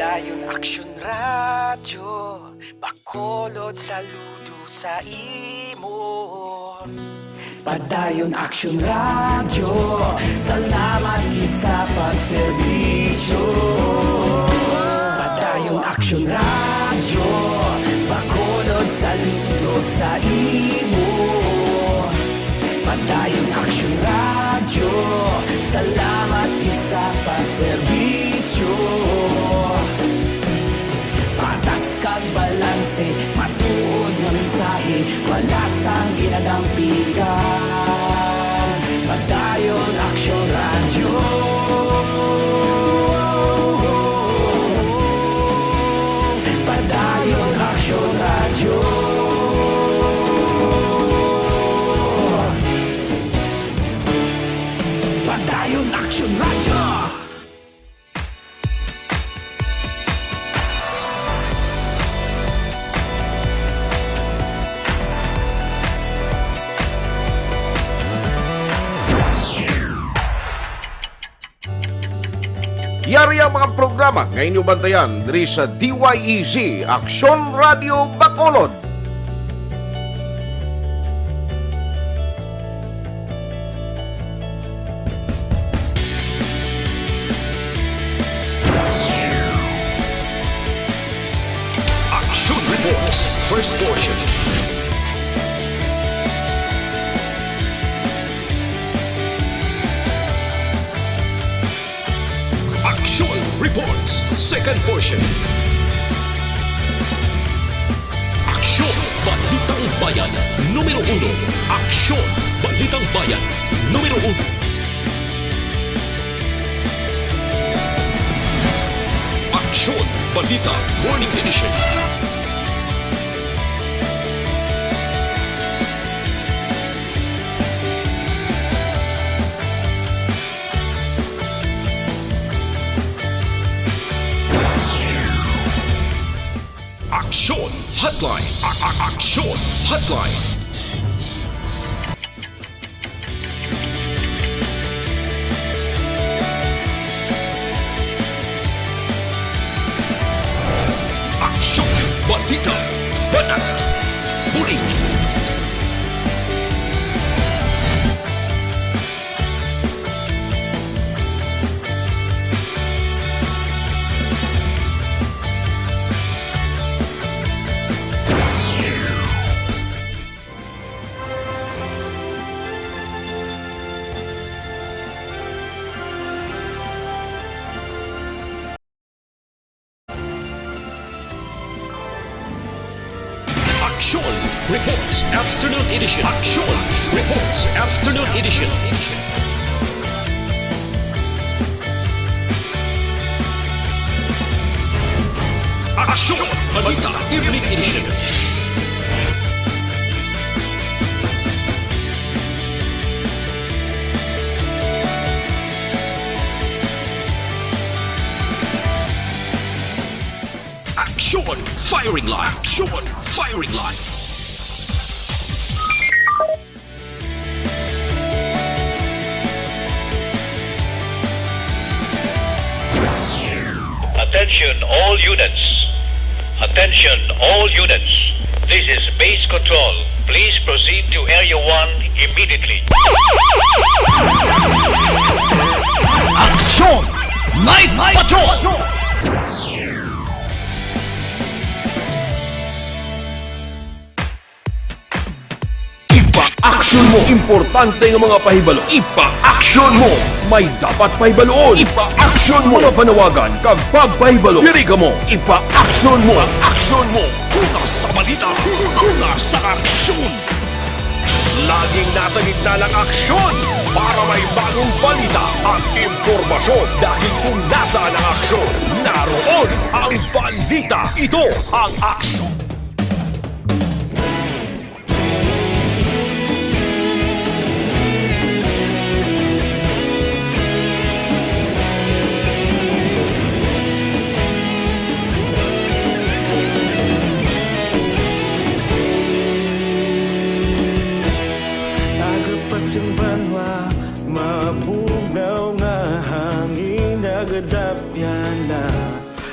Padayon Aksyon Radyo, Bacolod, saludo sa imo. Padayon Aksyon Radyo, salamat gid sa pagserbisyo. Padayon Aksyon Radyo, Bacolod, saludo sa imo. Padayon Aksyon Radyo, salamat gid sa pagserbisyo. Patas kag balanse, matuod nga mensahe, wala sang ginadampigan. Padayon Aksyon Radyo. Padayon Aksyon Radyo. Padayon Aksyon Radyo. Yari ang mga programa nga inyo bantayan diri sa D Y E Z, Aksyon Radio Bacolod. Aksyon First portion. Aksyon Reports, second portion. Aksyon, Balitang Bayan, numero uno. Aksyon, Balitang Bayan, numero uno. Aksyon, Balita, Morning Edition. Aksyon Hotline. A- a- Aksyon Hotline. Aksyon, balita, banat, bulig. Aksyon Reports Afternoon Edition. Aksyon Reports Afternoon Edition. Aksyon Balita Evening Edition. Aksyon Firing Line. Aksyon Firing Line. Attention all units. Attention all units. This is base control. Please proceed to area one immediately. Aksyon! Night Patrol! Ipa-aksyon mo. Importante nga mga pahibalo. Ipa-aksyon mo. May dapat pahibaluon. Ipa-aksyon mo. Mga panawagan kag pagpahibalo. Diri kamo. Ipa-aksyon mo. Ipa-aksyon mo. Una sa balita. Una sa aksyon. Laging nasa gitna ng aksyon para may bagong balita at impormasyon. Dahil kung nasaan ang aksyon, naroon ang balita. Ito ang aksyon. Aga pa sing banwa, mabugnaw nga hangin, nagadapyan na.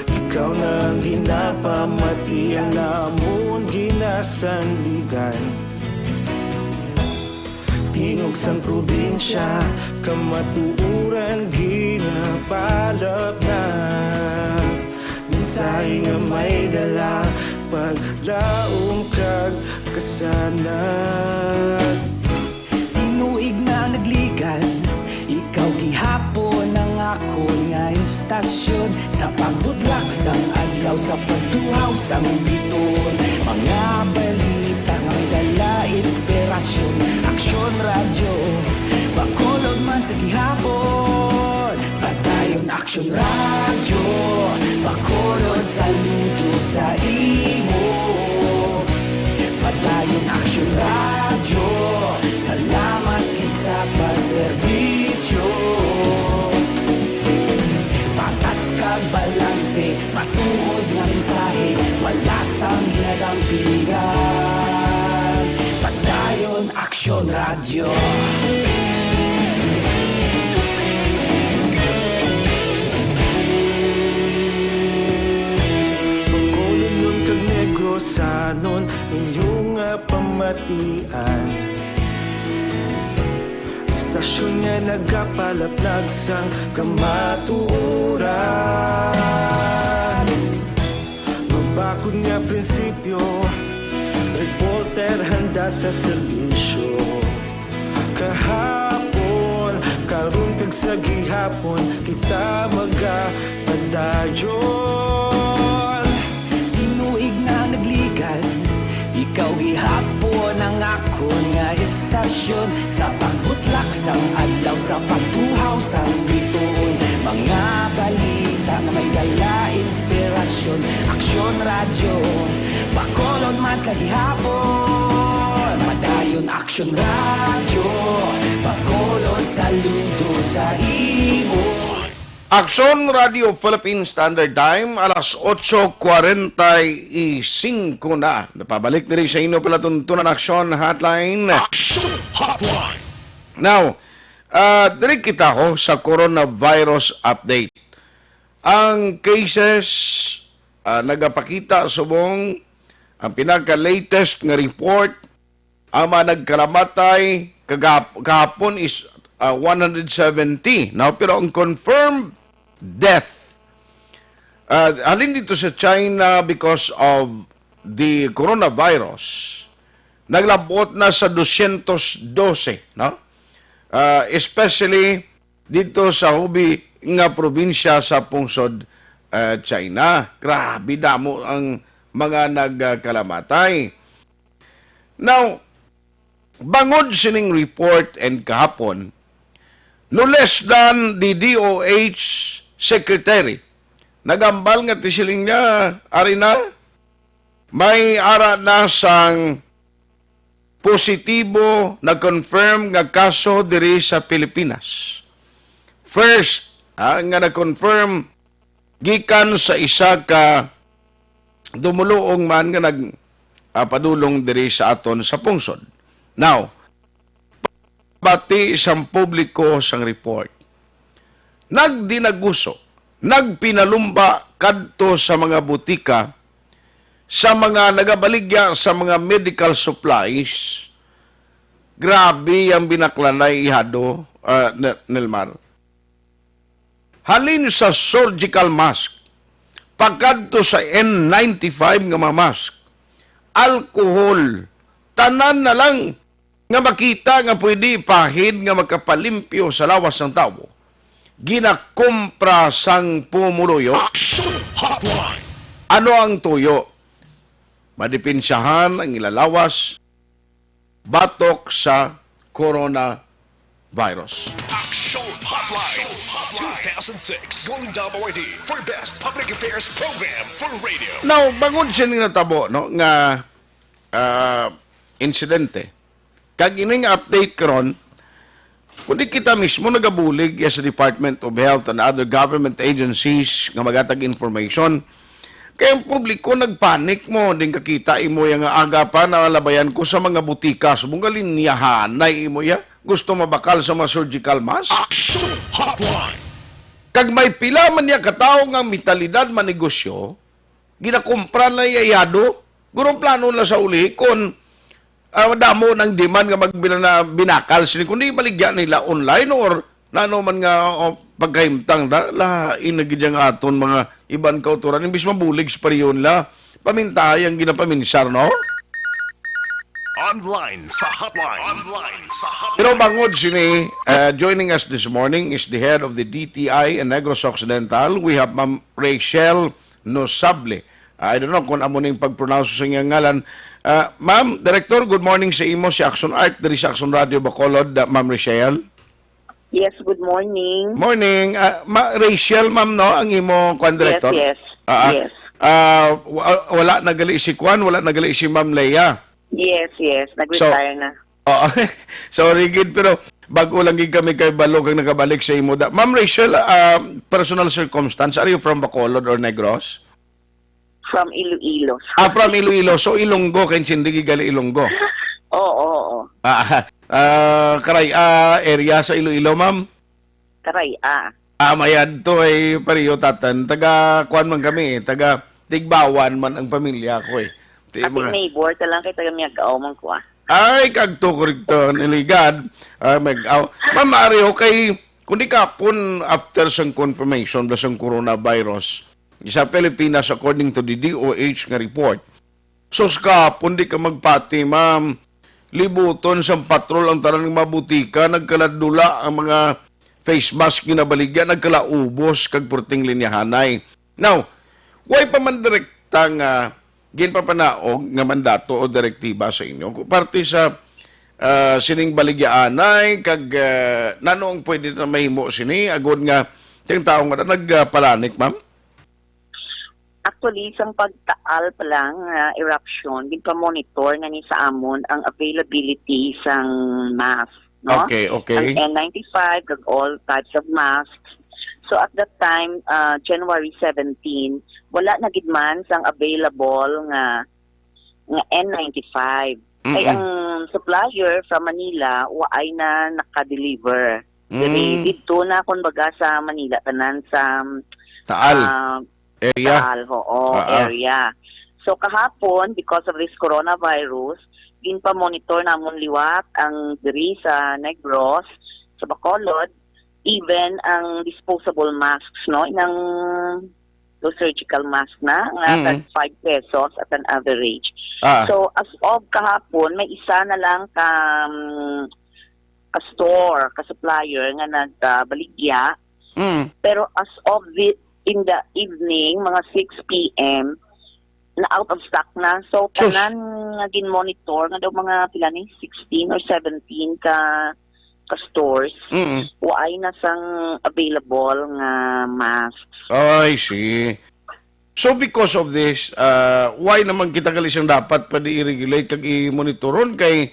Ikaw na ang ginapamati, ang amon ginasandigan. Tingog sang probinsya, kamatuoran ginapalapnap. Mensahe nga may dala, paglaom kag kasanag. Tinuig na nagligad, ikaw gihapon ang akon nga istasyon. Sa pagbutlak sang adlaw, sa pagtuhaw sang biton, mga balita nga may dala inspirasyon. Aksyon Radyo, Bacolod man sa gihapon. Padayon Aksyon Radyo, Bacolod, saludo sa imo. Padayon Aksyon Radyo, salamat kis sa pagserbisyo. Patas kag balanse, matuod nga mensahe, wala sang ginadampigan. Padayon Aksyon Radyo. Bacolodnon kag Negrosanon, inyo nga pamatian. Istasyon nga nagapalaplag sang kamatuoran. Mabakod nga prinsipyo, sa serbisyo. Kahapon, karon kag sa gihapon, kita magapadayon. Tinuig na nagligad, ikaw gihapon ang akon nga estasyon. Sa pagbutlak sang adlaw, sa pagtuhaw sang bituon, mga balita nga may dala inspirasyon. Aksyon Radyo, Bacolod man sa gihapon. Madayon Aksyon Radyo, Bacolod, saludo sa imo. Aksyon Radio Philippine Standard Time, alas otso cuarenta y cinco na. Napabalik diri sa inyo palatuntunan Aksyon Hotline. Action Hotline. Now, ah, diri kita ho sa coronavirus update. Ang cases, ah, nagapakita subong ang pinaka-latest nga report, ang mga nagkalamatay kagahap-, kahapon is, ah, one hundred seventy, no? Pero ang confirmed death, ah, halin dito sa China because of the coronavirus, naglabot na sa dosyentos dose, no? Ah, especially dito sa Hubei nga probinsya sa pungsod, ah, China. Grabe, damo ang mga nagkalamatay. Now, bangod sining report and kahapon, no less than the D O H secretary, nagambal nga ti siling niya, ari na, may ara na sang positibo na confirm nga kaso diri sa Pilipinas. First, ah, nga na-confirm gikan sa isa ka dumuluong man nga nag, ah, padulong diri sa aton sa pungsod. Now, bati sang publiko sang report, nagdinaguso, nagpinalumba kadto sa mga butika, sa mga nagabaligya sa mga medical supplies. Grabe ang binaklanay, ihado, ah, Ne-, Nelmar. Halin sa surgical mask, pakadto sa N ninety-five nga mga mask, alcohol, tanan na lang nga makita nga pwede ipahid nga makapalimpyo sa lawas sang tawo, ginakumpra sang pumuluyo. Action Hotline. Ano ang tuyo? Madipensyahan ang ila lawas batok sa coronavirus. Action Hotline two thousand six, Golden Dome Awardee for Best Public Affairs Program for Radio. Now, bangod siya ning natabo, no, nga, ah, insidente, kag ining update karon, kundi kita mismo nagabulig ya sa Department of Health and other government agencies nga magatag information. Kay ang publiko nagpanik mo, din kakita imo ya nga aga pa nalabayan ko sa mga butika, subong nga linyahanay imo ya. Gusto mabakal sa mga surgical mask? Action Hotline. Kag may pila man niya ka tawo nga mentalidad manegosyo, ginakumpra na iya yado. Guro ang plano na sa uli kon, ah, damo nang demand nga magbila na binakal sini, kundi baligya nila online or nano man nga, o, pagkahimtang da, lain na gid ang aton mga iban kautoran, imbis mabulig sa pareho nila, pamintahay ang ginapaminsar, no? Online sa hotline. Online sa hotline. Pero bangod sini, uh, joining us this morning is the head of the D T I in Negros Occidental. We have Ma'am Rachel Nosable. I don't know kung amo ning pag-pronounce sa iyang ngalan. Uh, Ma'am, Director, good morning sa imo, si Action Art, diri sa Action Radio Bacolod, uh, Ma'am Rachel. Yes, good morning. Morning. Ah, Ma-, Rachel, ma'am, no? Ang imo, kwan, Yes, director? Yes. Ah, ah. Yes. Ah, wa-, wala na gali si kwan, wala na gali si Ma'am Leia. Yes, yes. So, Nag-retire na. Oo. Sorry gid, pero bago lang gid kami kay balo kag nakabalik sa imo. Da-, Ma'am Rachel, ah, personal circumstance, are you from Bacolod or Negros? From Iloilo. Ah, from Iloilo. So, Ilonggo, kay Chindigi gali Ilonggo. Oo, oo. Ah, ah, Karay-a area sa Iloilo, ma'am? Karay-a. Ah, mayad to ay pareho tatan. Taga, kuwan man kami, eh. Taga Tigbawan man ang pamilya ko, eh. Ti-, Ati mga neighbor ka lang kay taga Miagao man ko, ah. Ay, kagto, korrekto. Niligad. Ah, Miagao. Ma'am, maaari ho kay, kundi kapon after sang confirmation, bala sang coronavirus, sa Pilipinas, according to the D O H nga report. Sus, kapon di ka magpati, ma'am. libuton sang patrol ang tanan nga mga butika, nagkaladula ang mga face mask ginabaligya, nagkalaubos kag purting linyahanay. Now, way pa man direkta nga ginpapanaog nga mandato o direktiba sa inyo, parte sa, ah, sining baligyaanay, kag, ah, nano ang pwede na mahimo sini, agod nga ting tawo nga nagpalanik, ma'am? Actually, sang pagtaal pa lang nga eruption, ginpa-monitor na ni sa amon ang availability sang mask, no? Okay, okay. Ang N ninety-five, kag all types of masks. So, at that time, ah, January seventeen, wala na gid man sang available nga, nga N ninety-five. Kay Mm-mm. ang supplier from Manila, waay na naka-deliver. Diri, Mm. didto na, kumbaga, sa Manila, tanan sa, Taal. ah, Area? Taal, oo, Ah, ah. area. So, kahapon, because of this coronavirus, ginpa-monitor namon liwat ang diri sa Negros, sa Bacolod, even ang disposable masks, no, inang those surgical mask na, nga Mm. tag five pesos at an average. Ah. So, as of kahapon, may isa na lang ka, um, ka store, ka supplier nga nagbaligya. Mm. Pero as of the, in the evening, mga six p m, na out of stock na. So, Sus. tanan nga gin-monitor, nga daw mga pila ni, sixteen or seventeen ka, ka stores, Mm. waay na sang available nga masks. I see. So, because of this, ah, why naman kita gali siyang dapat pa di i-regulate kag i-monitoron kay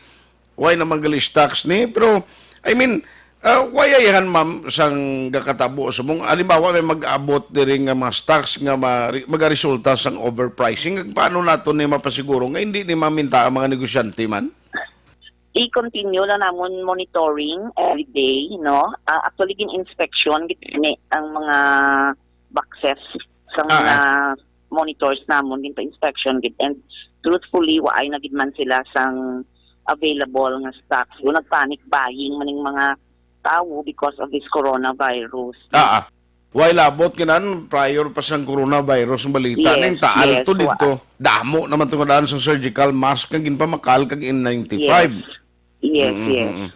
why naman gali stocks ni? Pero, I mean, ah, why ayahan, ma'am, sang gakatabo sa mong, halimbawa, may mag-abot diri nga mga stocks nga ma-, magaresulta sang overpricing? Paano nato ni mapasiguro nga hindi ni maminta ang mga negosyante man? I-continue lang namon monitoring every day, no? Ah, actually, gin-inspection gid ni ang mga boxes sa Ah, mga ah. monitors namon, ginpa-inspection gid. And truthfully, waay na gid man sila sang available nga stocks. Kung nag-panic buying man ning mga tawo because of this coronavirus. Ah, ah. Way labot kinan prior pa sang coronavirus ang balita. Yes, Ning taal yes, to wa- dito. Damo naman to nga daan sa surgical mask nga ginpamakal kag N ninety-five. Yes. Yes, Mm, yes. mm, mm.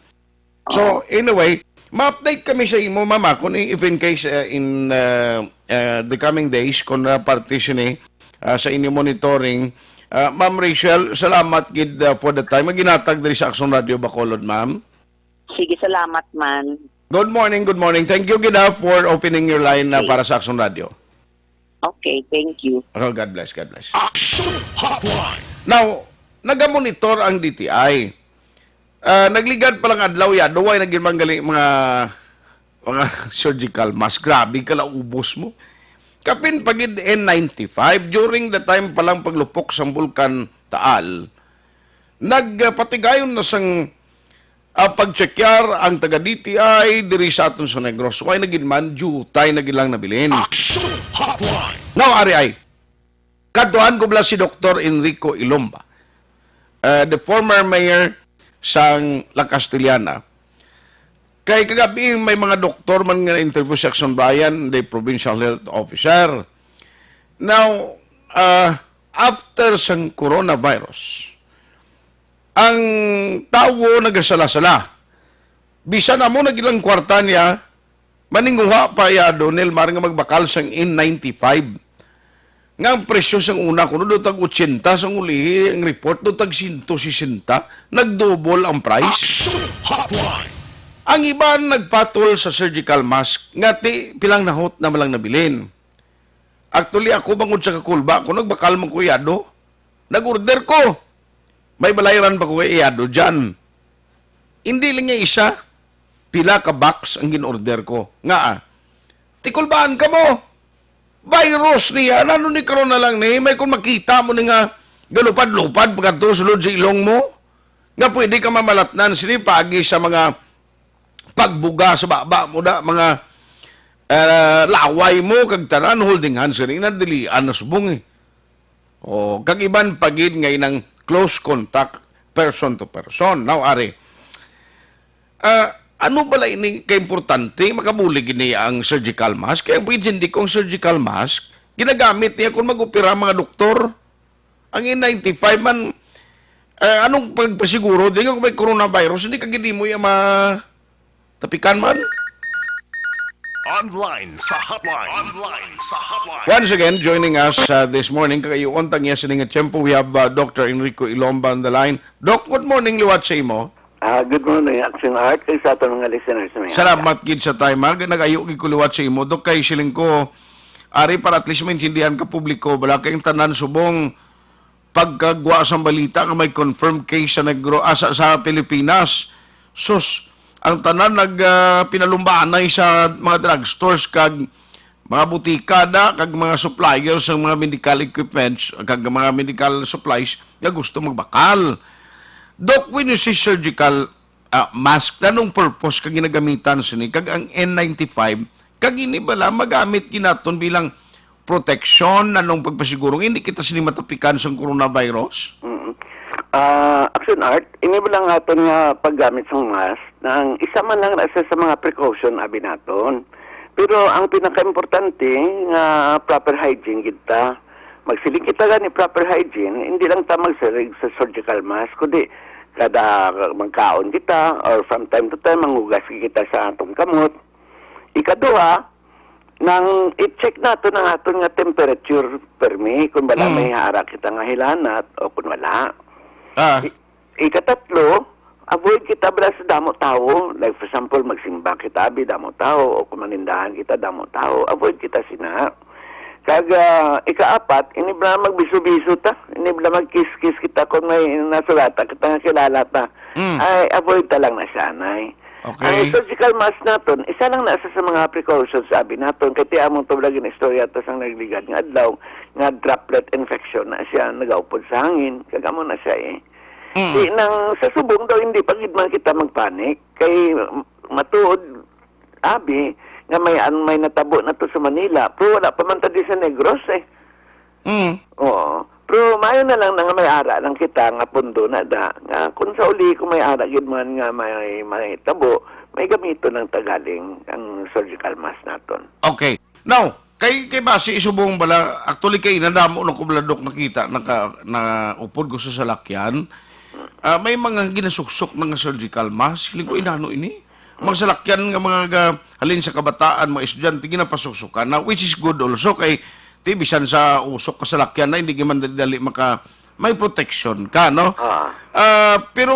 So, Oo. anyway, ma-update kami sa imo, ma'am, ah, kung i-, if in case, uh, in, uh, uh, the coming days, kung, uh, parte sini, uh, sa inyo monitoring. Uh, Ma'am Rachel, salamat gid, uh, for the time nga ginhatag diri sa Aksyon Radio Bacolod, ma'am. Sige, salamat man. Good morning, good morning. Thank you gid, ah, for opening your line, ah, Okay. para sa Aksyon Radio. Okay, thank you. Oh, God bless, God bless. Action Hotline. Now, nagamonitor ang D T I. Ah, nagligad pa lang adlaw ya, duway na gid man gali mga, mga surgical mask. Grabe, kalaubos mo. Kapin pa gid N ninety-five, during the time pa lang paglupok sang Bulkan Taal, nagpatigayon na sang, ah, pagtsekyar ang taga D T I diri sa aton sa Negros. Way na gid man, diutay na gid lang nabilin. Action Hotline. Now, ari ay, kadtuan ko bala si Doktor Enrico Ilomba, ah, the former mayor sang La Castellana. Kay kagabi may mga doktor man nga interview si Action Brian, the provincial health officer. Now, ah, after sang coronavirus, ang tawo nagasala-sala. Bisan amo na gid lang kwarta niya, maninguha pa ya, Donel, mar nga magbakal sang N ninety-five. Nga ang presyo sang una kuno daw tag ochenta, sang ulihi ang report daw tag sento sesenta, nagdouble ang price. Action Hotline. Ang iban nagpatol sa surgical mask nga ti pilang nahot na malang nabilin. Actually, ako bangod sa kakulba ko, nagbakal man ko iyado. Nag-order ko. May balayran pa ko kay iyado dyan. Hindi lang niya isa, pila ka box ang gin-order ko. Nga, ah, tikulbaan ka mo. Virus niya, ano ni karon na lang ni, may kung makita mo ni nga galupad-lupad pagkadto sulod sa ilong mo, nga pwede ka mamalatnan sini pagi sa mga pagbuga sa baba mo da, mga, ah, laway mo, kag tanan, holding hands, gani na, dilian na subong eh. O, kag iban pa gid nga inang close contact, person to person. Now, ari, ah, ano bala ini kaimportante? Makabulig ini ang surgical mask? Kaya ang pwede hindi kong surgical mask, ginagamit niya kung mag-opera ang mga doktor. Ang N ninety-five man, Eh, anong pagpasiguro? Di nga kung may coronavirus, hindi ka gid mo iya ma-, tapikan man? Online sa hotline. Online sa hotline. Once again, joining us, uh, this morning, kag ayuon ta niya sini nga tiyempo, we have, uh, Doctor Enrico Ilomba on the line. Doc, good morning, liwat sa imo. Ah, good morning, Action Art, kag sa aton mga listeners, mga Salamat gid sa time, ha. Nag-ayo gid ko liwat sa imo, Doc, kay siling ko, ari para at least maintindihan ka publiko, bala kay ang tanan subong pagkagwa sang balita nga may confirmed case sa Negro, ah, sa, sa Pilipinas. Sus, ang tanan nag, ah, pinalumbanay sa mga drugstores kag mga butika da, kag mga suppliers sang mga medical equipments, kag mga medical supplies nga gusto magbakal. Doc, when you say surgical, ah, mask, anong purpose ka ginagamitan sini? Kag ang N ninety-five, kag ini bala magamit ginaton bilang proteksyon, anong pagpasiguro nga hindi kita sini matapikan sang coronavirus? Mm. Ah, Action Art, ini ba lang aton nga paggamit sang mask, nang isa man lang na sa, sa mga precaution abi naton. Pero ang pinakaimportante nga proper hygiene gid ta. Magsiling kita gani proper hygiene, hindi lang ta magsiling sa surgical mask, kundi kada magkaon kita or from time to time manghugas kita sa atong kamot. Ikaduha, nang i-check naton ang aton nga temperature permi kung bala Mm. may ara kita nga hilanat o kung wala. Ah. I-, ikatatlo, avoid kita bala sa damo tawo. Like for example, magsimba kita, abi damo tawo, o kung manindahan kita, damo tawo. Avoid kita sina. Kag, ah, ikaapat, ini bala magbiso-biso ta, ini bala magkiss-kiss kita kung may nasulata kita nga kilala ta. Mm. Ay, avoid ta lang na siya, nay. Okay. Ang surgical mask naton, isa lang na sa, sa mga precautions, sabi naton, kay ti among tublag in istorya to sang nagligad nga adlaw, nga droplet infection na siya, nagaupod sa hangin, kag amo na siya eh. Mm. Di nang sa subong daw, hindi pa gid man kita magpanik, kay matuod, abi, nga may, an-, may natabo na to sa Manila, pero wala pa man ta di sa Negros eh. Mm. Oo. Pero maayo na lang na nga may ara lang kita nga pundo na da. Nga kung sa uli, kung may ara gid man nga may, may tabo, may gamiton lang ta galing ang surgical mask naton. Okay. Now, kay, kay basi isubong bala, actually kay nadamo na ko bala, Dok, nakita, naka, na upod ko sa salakyan. Ah, may mga ginasuksok na nga surgical mask. Siling ko, Mm. inano ini? Mga salakyan nga mga ga-, halin sa kabataan, mga estudyante, ginapasuksukan na, which is good also, kay ti bisan sa usok ka salakyan na, hindi ka man dali-dali maka-, may protection ka, no? Ah. Ah, pero,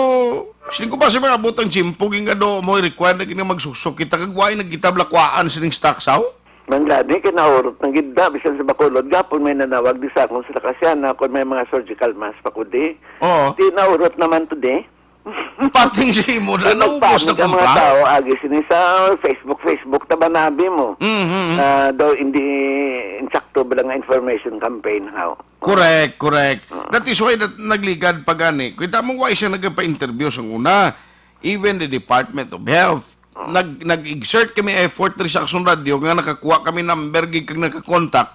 siling ko pa sa mga butang tiyempo, gingado mo, required na gina magsuksok kita, kag why nagkita blakwaan sining stocks, how? Manggani, kay naurot ng gidda, bisan sa Bacolod, gapon may nanawag di sa akong salakyan na kung may mga surgical mask pa ko di. Oo. Di naurot naman to di. Pating sa imo na, Di naubos na magpanik ang mga kumpra? tao, agi sini sa Facebook, Facebook, tabanabi mo. Mhm. Na daw hindi insakto ba lang nga information campaign, how? Correct, correct. Ah. That is why that nagligad pa gani. Kita mo, why siya nagpa-interview sa una? Even the Department of Health, Ah. nag-, nag-exert kami effort diri sa Action Radio nga nakakuha kami number gid kag nakakontak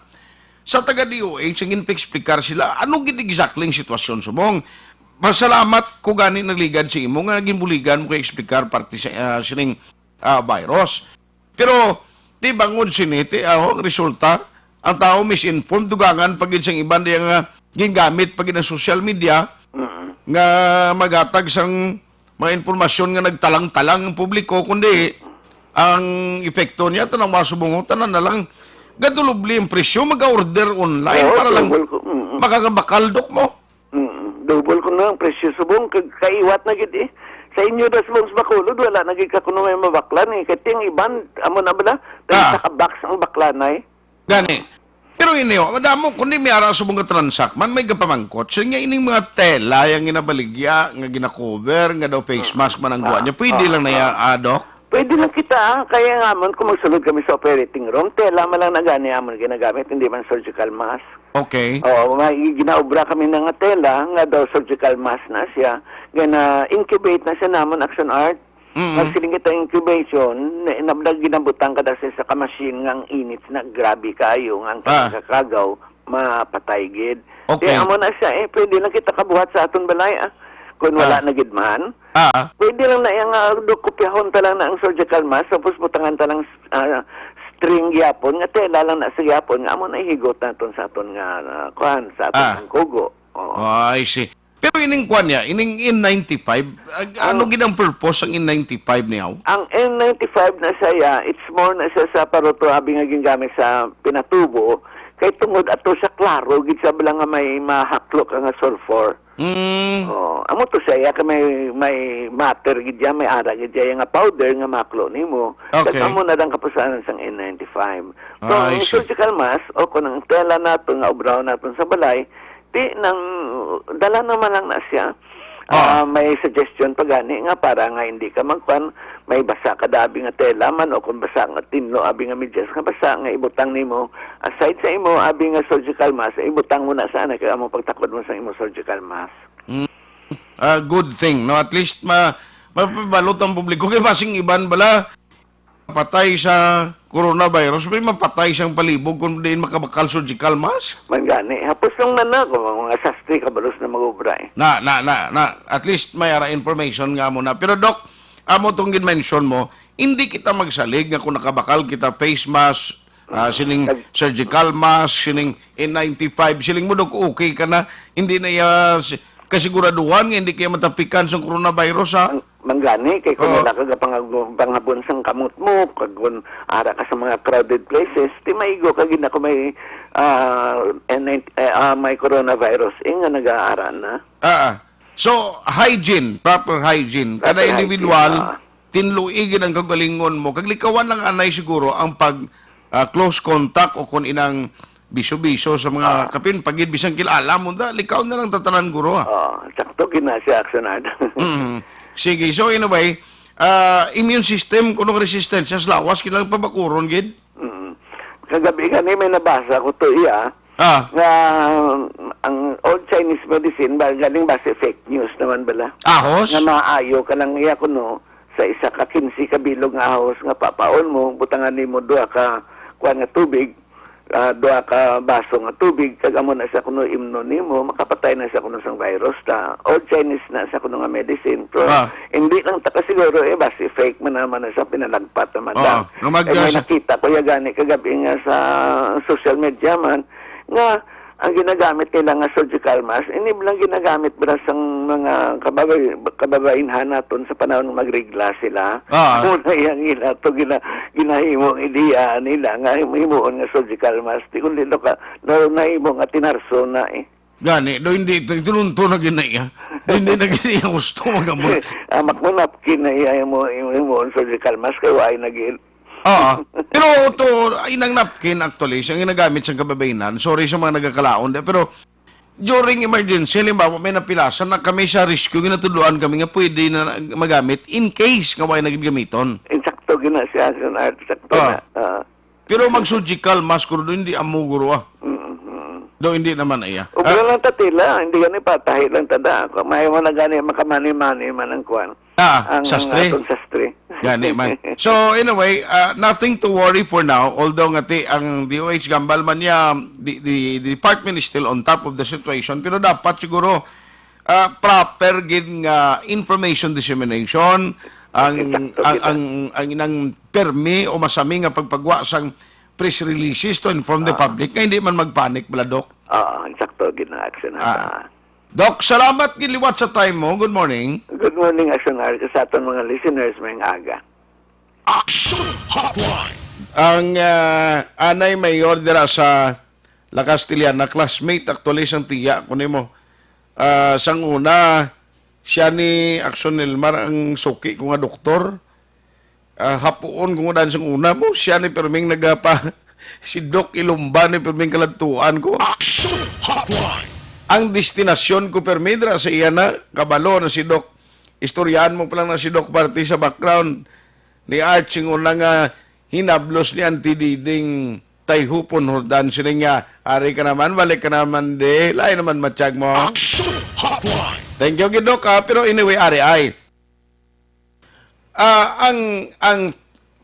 sa taga D O H, ang ginpa-explicar sila ano gid exactly ang sitwasyon subong. Pasalamat ko gani nagligad sa imo nga ginbuligan mo kay explicar parte sa, ah, sining, ah, virus. Pero ti bangod sini, ti, ah, ang resulta, ang tao misinformed, dugangan pa gid sang iban diya nga gingamit pa gid ang social media Mm. nga maghatag sang mga impormasyon nga nagtalang-talang ang publiko, kundi ang epekto niya, tanang mga subungo, tanan na lang, gadulubli ang presyo, mag-order online Oo, para lang double ko, mm, mm. makakabakal, Dok, mo. Mm, double ko na ang presyo subong, kag kaiwat na gid eh. Sa inyo da subong sa Bacolod, wala na gid ka kuno may mabaklan eh. Kay ting iban, amo na bala, kay Ah. isa ka box ang baklanay. Gani. Pero ini, oh, madamo, kundi may ara subong nga transak man, may gapamangkot. So, nga ining mga tela, yang ginabaligya, nga ginakover, nga daw face mask man ang Ah, guwa niya. Pwede ah, lang na ah. ya, ah, Doc? Pwede lang kita, ah. Kaya nga amon, kung magsulod kami sa operating room, tela man lang na gani amon ginagamit, hindi man surgical mask. Okay. Oo, may ginaobra kami na nga tela, nga daw surgical mask na siya, nga na-incubate na siya namon, Action Art. Mm. Magsiling kita incubation, na, na, na ginabutang ka dahil sa ka-machine nga ang init na grabe kaayo, nga ang Ah. kakagaw, mapatay gid. Okay. Kaya amo na siya, eh, pwede lang kita kabuhat sa aton balay, ah. Kung wala Ah. na gid man, Ah. pwede lang na yang, ah, do-, kopyahon ta lang na ang surgical mask, tapos butangan ta lang, ah, string gyapon, nga tela lang na sa gyapon, nga amo na ihigot naton sa aton nga, ah, kuan, sa aton Ah. nga kugo. Oo. Oh, I see. Pero Ining kwan niya, ining N ninety-five, ag-, ano Ang gid ang purpose sang N ninety-five niya? Ang N ninety-five na siya, it's more na siya sa paruto abi nga gingamit sa pinatubo, kay tungod ato siya klaro gid siya bala nga may mahaklo ka nga sulfur. Mm. Oh, amo to siya, ya, kay may, may matter gid ya, may ara gid ya, ya nga powder nga maklo nimo. Kag Okay. amo na lang kapusanan sang N ninety-five. So, Ah, I ang see. surgical mask, o kung ang tela nato nga obrahon naton sa balay, di nang, dala naman lang na siya. Ah. Ah, may suggestion pa gani nga para nga hindi ka magkuan, may basa ka da abi nga tela man o kung basa nga tinlo abi nga medyas nga basa nga ibutang nimo. Aside sa imo abi nga surgical mask, ibutang mo na sa anak kay amo pagtakod mo sa imo surgical mask. Mm. Ah, good thing, no? At least ma mapabalot ang publiko kay basing iban bala patay sa coronavirus, may mapatay sang palibog kung diin makabakal surgical mask. Man gani, hapos lang man na kung ang mga sastre kabalos na mag-obra, eh. Na, na, na, na, at least may ara information nga mo na. Pero, Doc, amo tong gin-mention mo, hindi kita magsalig nga kung nakabakal kita face mask, ah, Mm. sining Nag- surgical mask, sining N ninety-five, siling mo, Doc, okay ka na, hindi na iya si-, kasiguraduhan nga hindi kaya matapikan sa coronavirus, ha? Ang, manggani, kay kung Oo. wala ka gapangag-, pangabon sang kamot mo, kag kung ara ka sa mga crowded places, di maigo ka gid na kung may, ah, N ninety, eh, ah, may coronavirus, eh, nga nag-aara na. Ah, ah. So, hygiene, proper hygiene. Kada Proper hygiene, individual, ah. tinloi gid ang kaugalingon mo. Kag likawan lang anay siguro ang pag, ah, close contact o kung inang biso-biso sa mga Ah. kapin, pagid bisan kilala mo da, likaw na lang tatanan guro, ah. Oh, sakto gid na siya, Action Art. Mm. Sige, so in a way, ah, immune system, kuno resistensya sa lawas, kinahanglan pabakuron gid. Mm. Kagabi gani may nabasa ko to iya, Ah. nga ang old Chinese medicine, ba, galing ba si fake news naman bala? Ahos? Nga maayo ka lang iya kuno sa isa ka kinse ka bilog nga ahos nga papaon mo, butangan nimo duha ka kuwan nga tubig, ah, duha ka baso nga tubig, kag amo na sa kuno imnon nimo, makapatay na sa kuno sang virus. Ta, old Chinese na sa kuno nga medicine. Pero Ah. hindi lang ta kasiguro, eh, basi fake man naman na sa pinalagpat naman Oo, lang. nga mag- Eh, may sa- nakita ko ya gani kagabi nga sa social media man, nga ang ginagamit nila nga surgical mask, ini lang ginagamit ba sang mga kababay-, kababainhan naton sa panahon nga magregla sila? Ah. Muna yang ila to gina-, ginahimo ang ideya nila nga himuon nga surgical mask. Di kundi to ka, na, nahimo nga tinarso na eh. Gani, do hindi, ito, ito nung to na gina iya. Do hindi na gina iya gusto magamot. Amak mo napkin na iya mo, mo, mo, surgical mask, kay waay nagin. Oo. Pero to, ay nang napkin actually, siya ginagamit sa kababayinan. Sorry sa mga nagakalaon, di, pero during emergency, halimbawa, may napilasan na kami sa rescue, ginatudloan kami nga pwede na magamit in case nga way na gid gamiton. Insakto gina siya, Sir Art, sakto Ah. na. Ah. Pero mag-surgical mask ko doon, hindi amo guro, ah. Mm-hmm. Do, hindi naman, iya. Ubra Ah. lang ta tila, hindi gani patahi lang ta da. Kung may mo na gani, makamani-mani man ang kwan. Ah, Ang sastre. atong sastre. Gani man. So, anyway, ah, nothing to worry for now. Although nga ti, ang D O H gambal man niya, the, the, the department is still on top of the situation. Pero dapat siguro, ah, proper gid nga information dissemination, ang, Exacto, ang, kita. ang, ang inang permi o masami nga pagpagwa sang press releases to inform the Ah. public nga hindi man magpanic bala, Doc. Oo, insakto gid na action Ah. na. Doc, salamat gid liwat sa time mo. Good morning. Good morning, Action Arca, sa aton mga listeners, mayong aga. Action Hotline. Ang, ah, anay mayor dira sa La Castellana, classmate actually sang tiya ko nimo. Ah, sang una, siya ni Action Nilmar ang suki ko nga doktor. Ah, hapuon ko nga daan sang una mo, siya ni Perming nagapa-, si Doc Ilumba ni Perming kaladtuan ko. Action Hotline. Ang destinasyon ko, Perming, dira sa iya na, kabalo na si Doc. Istoryahan mo pa lang na si Doc parte sa background ni Art, sing una nga hinablos ni Auntie Diding Tayhupon Jordan, siling niya, "Ari ka naman, balik ka naman, di. Lain naman matiyag mo." Action Hotline. Thank you, gid, Doc, ah. Pero anyway, ari ay. Ah, ang, ang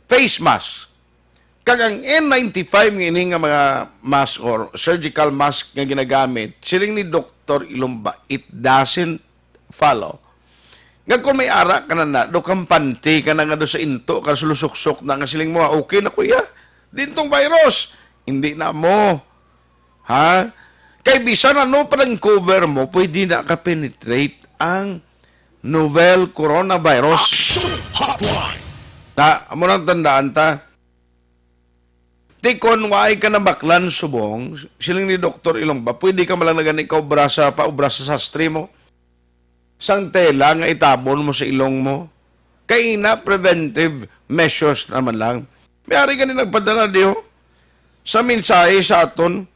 face mask, kag ang N ninety-five nga ini nga mga mask or surgical mask nga ginagamit, siling ni Doktor Ilumba, it doesn't follow. Nga kung may ara ka na na, do kampante ka na nga do sa into, ka sa lusuksok na nga siling mo, "Okay na, kuya. Dintong virus." Hindi na mo. Ha? Kay bisan ano pa lang cover mo, pwede na ka-penetrate ang novel coronavirus. Action Hotline! Na, amo nang tandaan ta. Ti kon waay ka nabaklan subong, siling ni Doktor Ilong ba, pwede ka man lang na gani kaubra sa, paubra sa sastre mo. Sang tela nga itabon mo sa ilong mo. Kay ina, preventive measures naman lang. May ari gani nagpadala diho sa mensahe sa aton.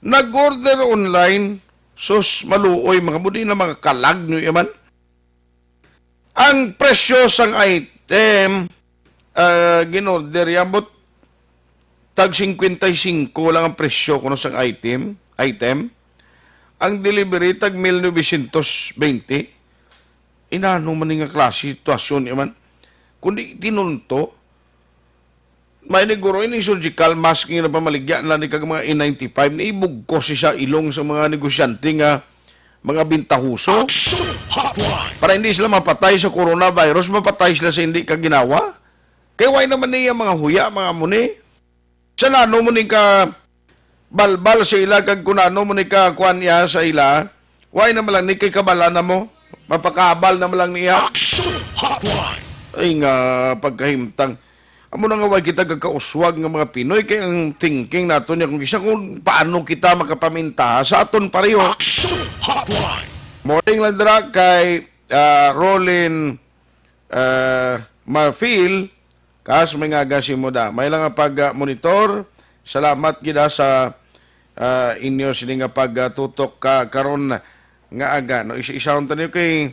Nag-order online, sus, maluoy, mga budi na mga kalag nyo yaman. Ang presyo sang item, ah, ginorder, yabot tag singkwenta y singko lang ang presyo kuno sang item, item. Ang delivery tag mil novecientos bente. Inano man ni nga klase sitwasyon, yaman? Kundi tinunto, may ni guro, ini surgical mask nga napamaligya na ni kag mga N ninety-five, ni ibugkos siya ilong sa mga negosyante nga mga bintahuso. Action Hotline! Para hindi sila mapatay sa coronavirus, mapatay sila sa hindi kaginawa. Kay why naman niya mga huya, mga muni? Sa nano mo ni ka balbal sa ila, kag kung ano mo ni ka kuan niya sa ila, why naman lang ni kay kabala na mo? Mapakabal naman lang niya. Action Hotline! Ay nga pagkahimtang. Amo na nga, way kita gakauswag nga mga Pinoy, kay ang thinking nato niya kung isa kung paano kita makapamintaha sa aton pareho. Action Hotline! Morning lang dira kay, ah, Rolin, ah, Marfil, kas may nga aga si Moda. May lang nga pag, ah, monitor. Salamat gid, ah, sa, ah, inyo sini nga pagtutok ka karon nga aga, no? Isa-isahon ta niyo kay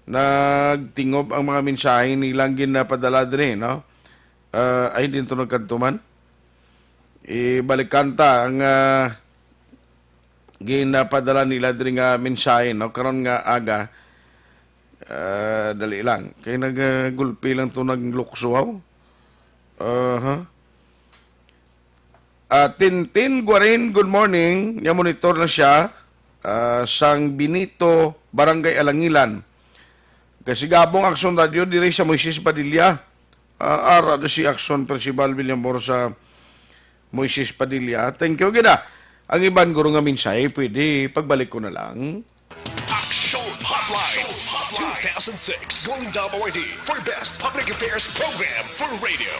nagtingob ang mga mensahe nilang ginapadala diri, no? Ah, ay, din to nagkanto man. Ibalikan ta ang, ah, ginapadala nila diri nga mensahe, no? Karon nga aga, ah, dali lang. Kay nagagulpi lang to, naglukso, aw. Aha. Ah, Tintin Guarin, good morning. Nya monitor na siya, ah, sang Benito, Barangay Alangilan. Kasigabong Action Radio diri sa Moises Padilla. Ah, ara do si Action Percival Villamor sa Moises Padilla. Thank you gid, ah. Ang iban guro nga mensahe, pwede pagbalik ko na lang. Action Hotline two thousand six Golden Dome Awardee for Best Public Affairs Program for Radio.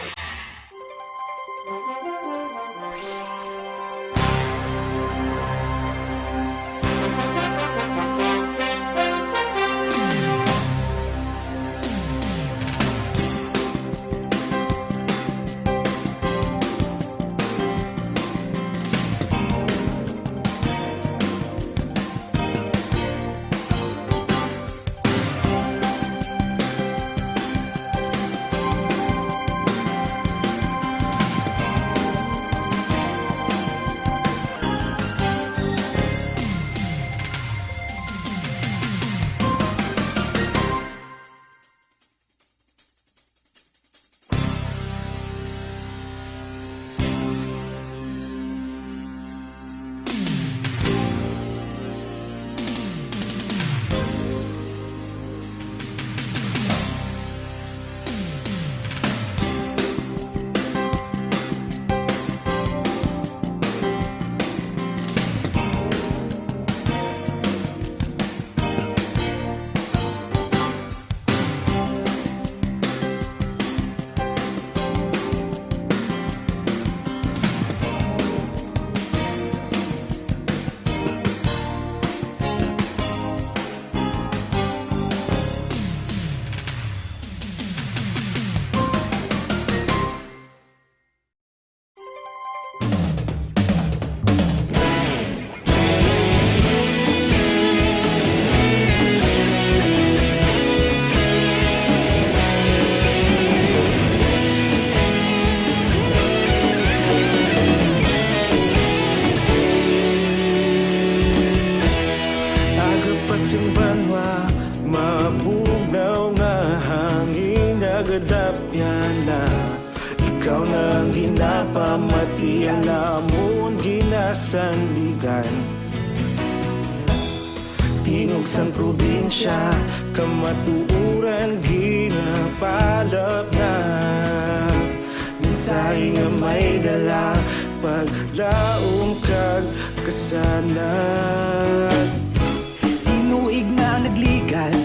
Aga pa sing banwa, mabugnaw nga hangin, nagadapyan na. Ikaw na ang ginapamati, ang amon ginasandigan. Tingog sang probinsya, kamatuoran ginapalapnap. Mensahe nga may dala, paglaom kag kas- Sana. Tinuig na nagligan,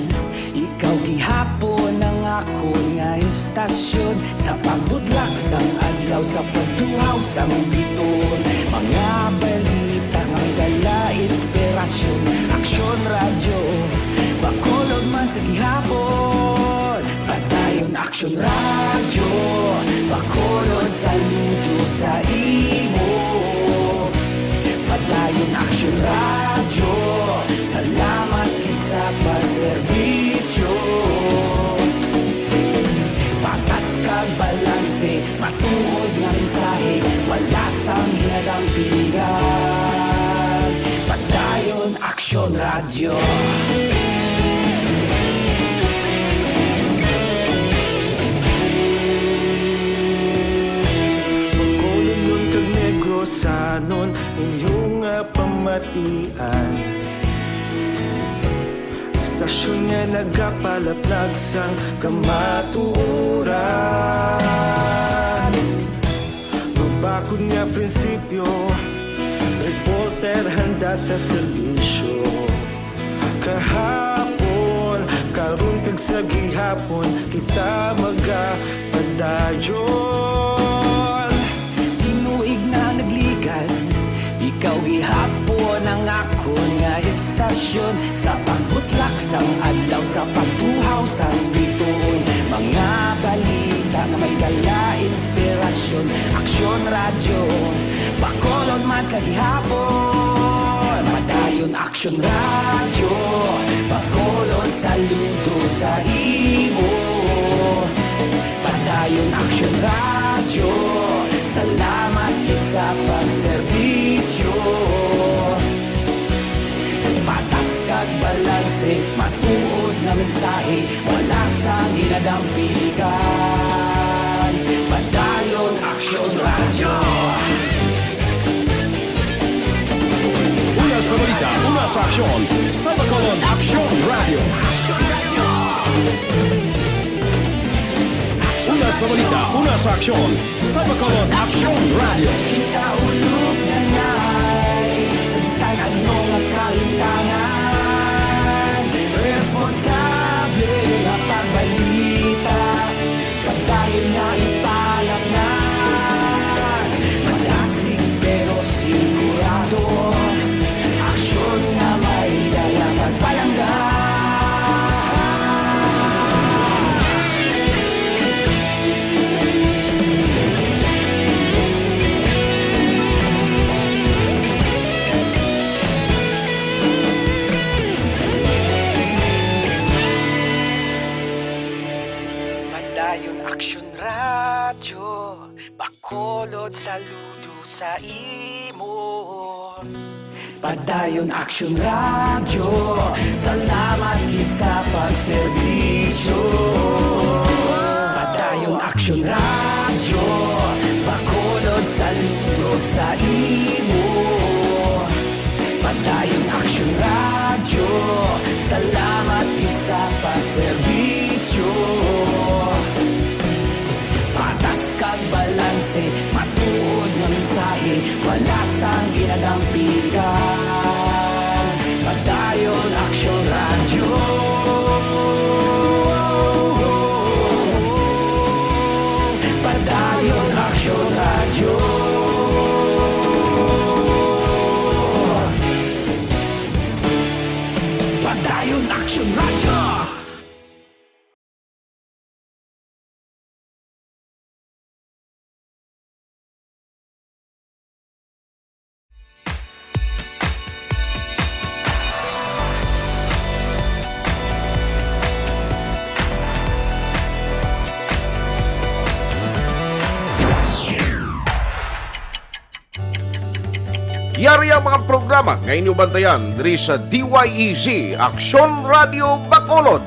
ikaw gihapon ang akon nga istasyon. Sa pagbutlak sang adlaw, sa pagtuhaw sang bituon, mga balita nga may dala inspirasyon. Aksyon Radyo Bacolod man sa gihapon. Padayon Aksyon Radyo Bacolod, saludo sa imo. Padayon Aksyon Radyo, salamat gid sa pagserbisyo. Patas kag balanse, matuod nga mensahe, wala sang ginadampigan. Padayon Aksyon Radyo. Bacolodnon kag Negrosanon, inyo nga pamatian. Istasyon nga nagapalaplag sang kamatuoran. Mabakod nga prinsipyo, reporter handa sa serbisyo. Kahapon, karon kag sa gihapon, kita magapadayon. Tinuig na nagligan, ikaw gihapon ang akon nga istasyon. Sa pagbutlak sang adlaw, sa pagtuhaw sang bituon, mga balita nga may dala inspirasyon. Aksyon Radyo Bacolod man sa gihapon. Padayon Aksyon Radyo Bacolod, saludo sa imo. Padayon Aksyon Radyo, salamat gid sa pagserbisyo. Patas kag balanse, matuod nga mensahe, wala sang ginadampigan. Padayon Aksyon Radyo. Una sa balita, una sa aksyon, sa Bacolod Aksyon Radyo. Una sa balita, una sa aksyon, sa Bacolod Aksyon Radyo. Kita ulog na nay, sa bisan ano nga kalimtangan, responsable nga pagbalita, pagdayon nga ipalatnan. Madasig pero sigurado, aksyon nga may dala pagpalangga. Padayon Aksyon Radyo, Bacolod, saludo sa imo. Padayon Aksyon Radyo, salamat gid sa pagserbisyo. Padayon Aksyon Radyo, Bacolod, saludo sa imo. Padayon Aksyon Radyo, salamat gid sa pagserbisyo. Patas kag balanse, matuod nga mensahe, wala sang ginadampigan. Padayon Aksyon Radyo. Padayon Aksyon Radyo. Padayon Aksyon Radyo. Yari ang mga programa nga inyo bantayan diri sa D Y E Z, Aksyon Radio Bacolod.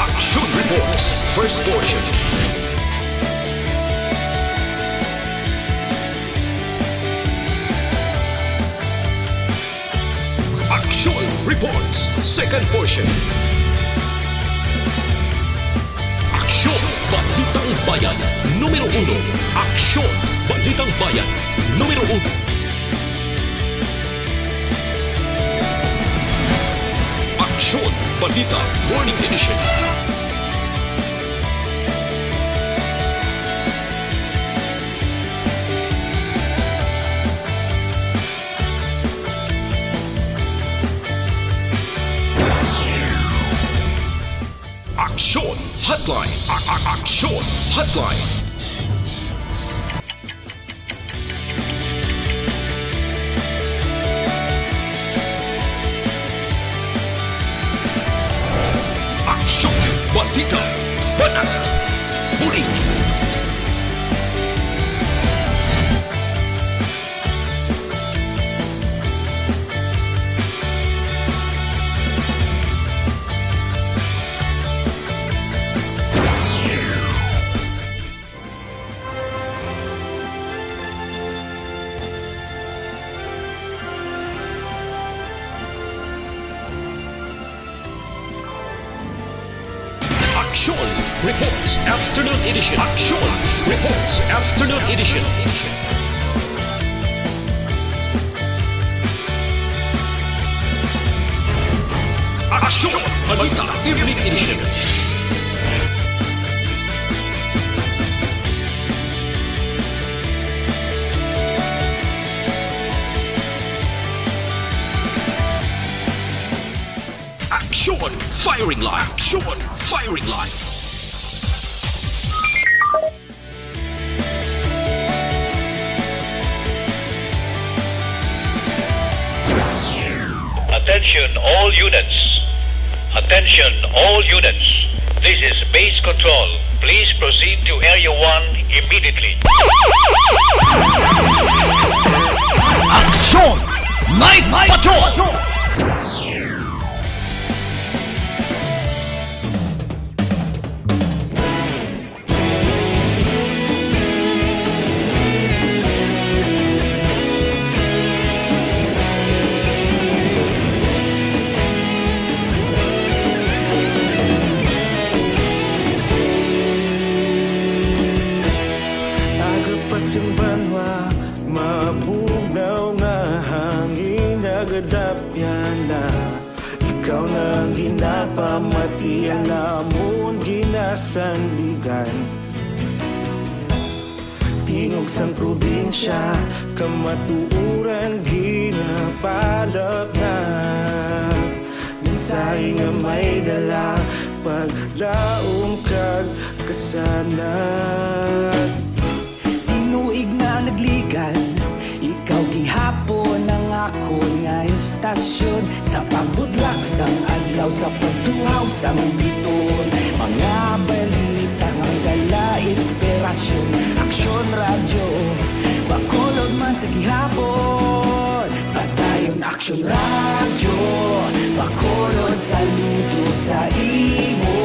Action Reports, first portion. Action Reports, second portion. Aksyon, Balitang Bayan, numero uno. Aksyon, Balitang Bayan, numero uno. Aksyon, Balita, Morning Edition. Aksyon Hotline. A- a- Aksyon Hotline. Aksyon, Balita, Banat, Buli. Aksyon Reports Afternoon Edition. Aksyon Reports Afternoon Edition. Aksyon Balita Evening Edition. Aksyon Firing Line. Aksyon Firing Line. Attention all units. Attention all units. This is Base Control. Please proceed to Area one immediately. Aksyon! Night Patrol! Aga pa sing banwa, mabugnaw nga hangin nagadapyan na. Ikaw na ang ginapamati, ang amon ginasandigan. Tingog sang probinsya, kamatuoran ginapalapnag. Mensahe nga may dala, paglaom kag kasanag. Tinuig na nagligan, ikaw gihapon ang akon nga estasyon. Sa pagbudlak sang adlaw, sa pagtuhaw sang bituon, mga balita nga may dala inspirasyon. Aksyon Radyo, Bacolod man sa gihapon. Padayon Aksyon Radyo, Bacolod, saludo sa imo.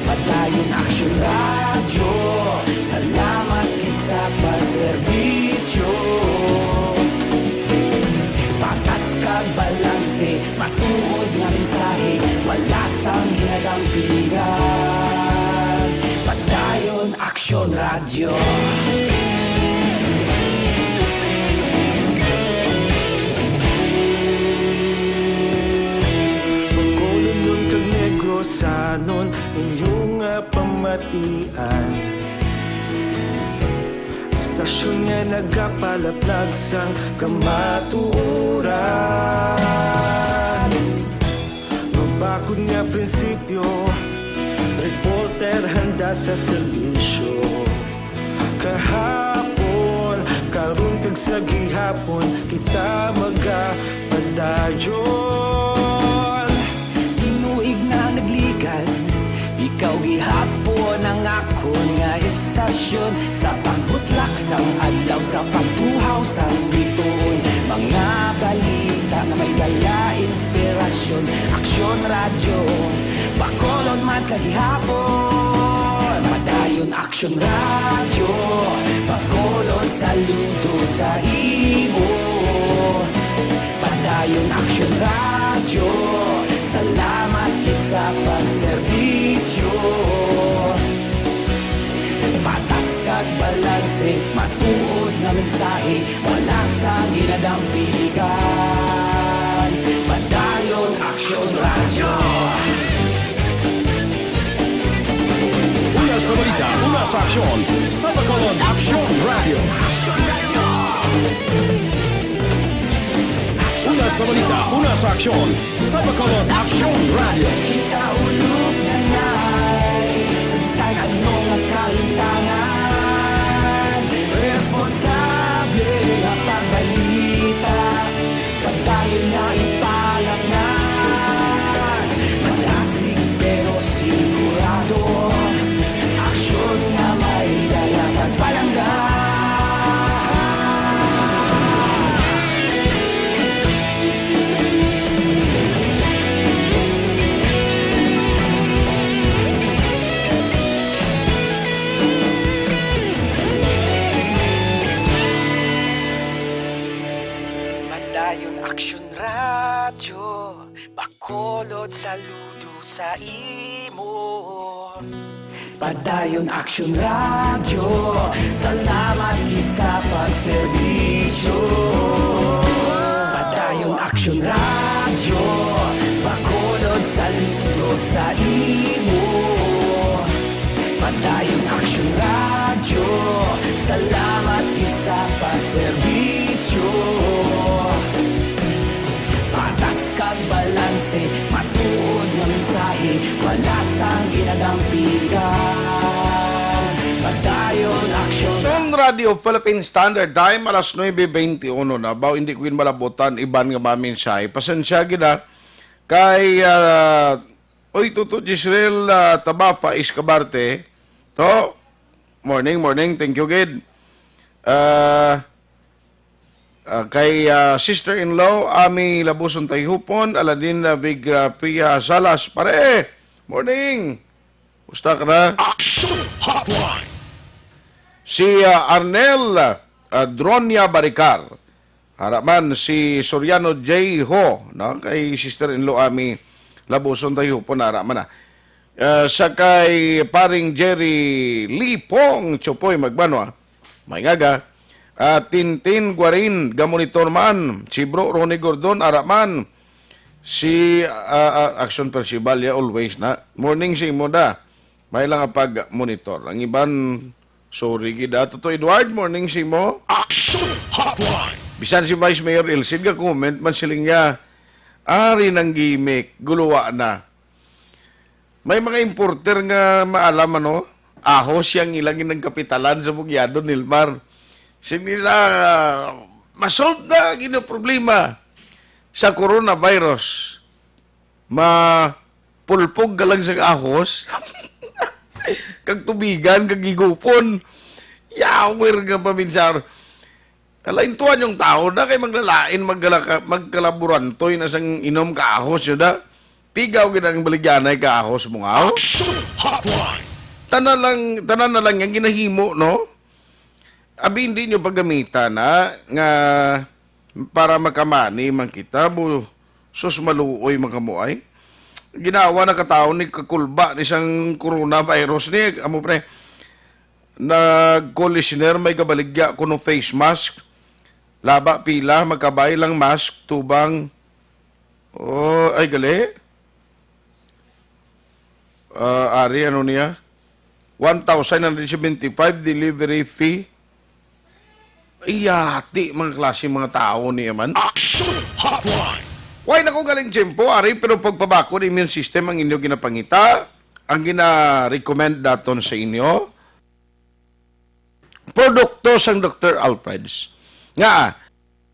Padayon Aksyon Radyo, salamat kay sa pagserbisyo. Patas kag balanse, matuod nga mensahe, wala sang ginadampingan. Padayon Aksyon Radyo. Bacolodnon kag Negrosanon, inyo nga pamatian. Estasyon nga nagapalaplag sang kamatuoran. Mabakod nga prinsipyo, reporter handa sa serbisyo. Kahapon, karon kag sa gihapon, kita magapadayon. Tinuig na nagligan, ikaw gihapon ang akon nga estasyon. Sa pagbutlak sang adlaw, sa pagtuhaw sang bituon, mga balita nga may dala inspirasyon. Aksyon Radyo, Bacolod man sa gihapon. Padayon Aksyon Radyo, Bacolod, saludo sa imo. Padayon Ayon Action Radio, salamat gid sa pagserbisyo. Patas kag balanse, matuod nga mensahe, wala sang ginadampigan. Padayon Action Radio. Una sa balita, una sa aksyon, sa Bacolod Action Radio. Una sa balita, una sa aksyon, sa Bacolod Action Radio. Ikaulog na ngay, sa bisan ano nga kalintangan, responsable nga pagbalita, padayon nga ipalaknag. Madasig pero sigurado, aksyon nga may dala kag palangga. Padayon Action Radio, Bacolod, saludo sa imo. Padayon Action Radio, salamat gid sa pagserbisyo. Padayon Action Radio, Bacolod, saludo sa imo. Padayon Action Radio, salamat gid sa pagserbisyo. Patas kag balanse, matuod nga mensahe, wala sang ginadampigan. Padayon Action. Son Radio Philippine Standard Time, alas nuebe veintiuno na. Baw, hindi ko gid malabutan, iban nga mga mensahe. Pasensya gid, ah. Kay, ah, oy, Tuto Gisrel, ah, Tabafa Escabarte. To, morning, morning. Thank you gid. Ah, ah, kay, ah, sister-in-law, Ami Labuson Tayhupon, Aladin, ah, Vigra Priya Salas. Pare, morning. Musta ka na? Action Hotline. Si, ah, Arnel, ah, Dronia Baricar. Ara man si Soriano J Ho, no? Kay sister-in-law Ami Labuson Tayhupon, ara man na. Ah, sa kay paring Jerry Lipong Chupoy Magbanwa. May ngaga. Ah, Tintin Guarin, gamonitor man. Si Bro Ronnie Gordon, ara man. Si, ah, ah, Action Percival, ya, always na. Morning sa imo da. May lang nga pag-monitor. Ang iban, sorry gid, ah. Toto Edward, morning sa imo. Action Hotline. Bisan si Vice Mayor Ilsid ga comment man siling niya, "Ari nang gimik, guluwa na." May mga importer nga maalam, ano, ahos siyang ilang ginang kapitalan sa Bugyado, Nilmar. Sin nila, ah, masolve na ang inyong problema sa coronavirus. Mapulpog ka lang sa ahos, kag tubigan, kag higupon. Yawer nga paminsar. Ala, intuan yung tao na kay maglalain, magkalaka-, magkalaborantoy na sang inom ka ahos, yun na. Pigaw gid ang baligyanay ka ahos mo nga, oh. Action Hotline. Tanan lang, tanan na lang yung ginahimo, no? Abi, hindi nyo pagamitan, ha, nga para makamani man kita, bu-, sus, maluoy man kamo ay. Ginawa na kataon ni kakulba ni sang coronavirus ni, amo pre, nag-call listener, may gabaligya kuno face mask. Laba pila, magkabay lang mask, tubang. Oh, ay, gali. Ah, ari, ano niya? One thousand nine hundred seventy-five delivery fee. Iyati, mga klase, mga tao niya man. Action Hotline. Why na ko galing tiyempo, ari, pero pagpabakod immune system ang inyo ginapangita, ang gina-recommend daton sa inyo, produkto sang Doktor Alfred's. Nga,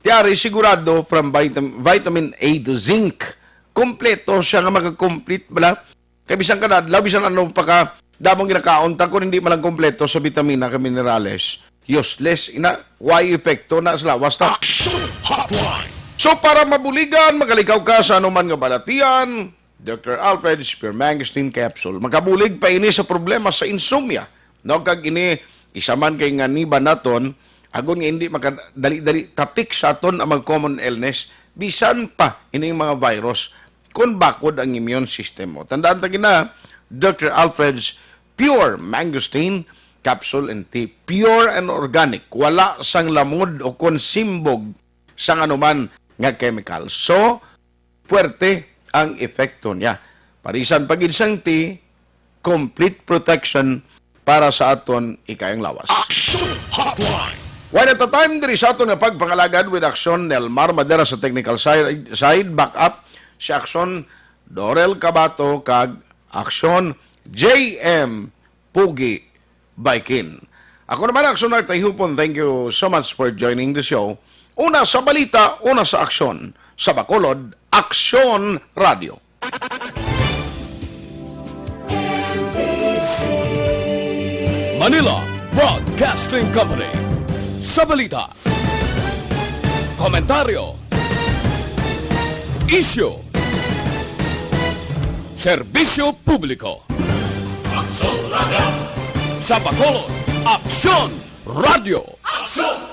ti ari sigurado from vitam-, vitamin A to zinc. Kompleto siya nga maka-complete bala. Kay bisan kada adlaw, bisan ano pa ka, damong ginakaon ta, kung hindi man lang kompleto sa bitamina kag minerales, useless, ina, way epekto na sa lawas ta. Action Hotline. So, para mabuligan, makalikaw ka sa anuman nga balatian, Doktor Alfred's Pure Mangosteen Capsule. Makabulig pa ini sa problema sa insomnia. No, kag ini isa man kay nga niba naton, agon nga hindi makadali-dali tapik sa aton ang mga common illness, bisan pa ining mga virus, kung bakod ang immune system mo. Tandaan ta gina, Doctor Alfred's Pure Mangosteen Capsule and Tea, pure and organic, wala sang lamod o kon simbog sang anuman nga chemical. So, puwerte ang epekto niya. Parisan pa gid sang tea, complete protection para sa aton ikayang lawas. Action Hotline. One at a time diri sa aton nga pagpangalagad with Action, Nelmar Madera sa technical side, side, back up si Action, Dorel Cabato, kag Action, J M Pugi Baikin. Ako naman, Action Art Tayhupon, thank you so much for joining the show. Una sa balita, una sa aksyon. Sa Bacolod, Aksyon Radio. Manila Broadcasting Company. Sa balita, komentaryo, isyu, serbisyo publiko. Aksyon Radio. Sa Bacolod, Aksyon Radio. Aksyon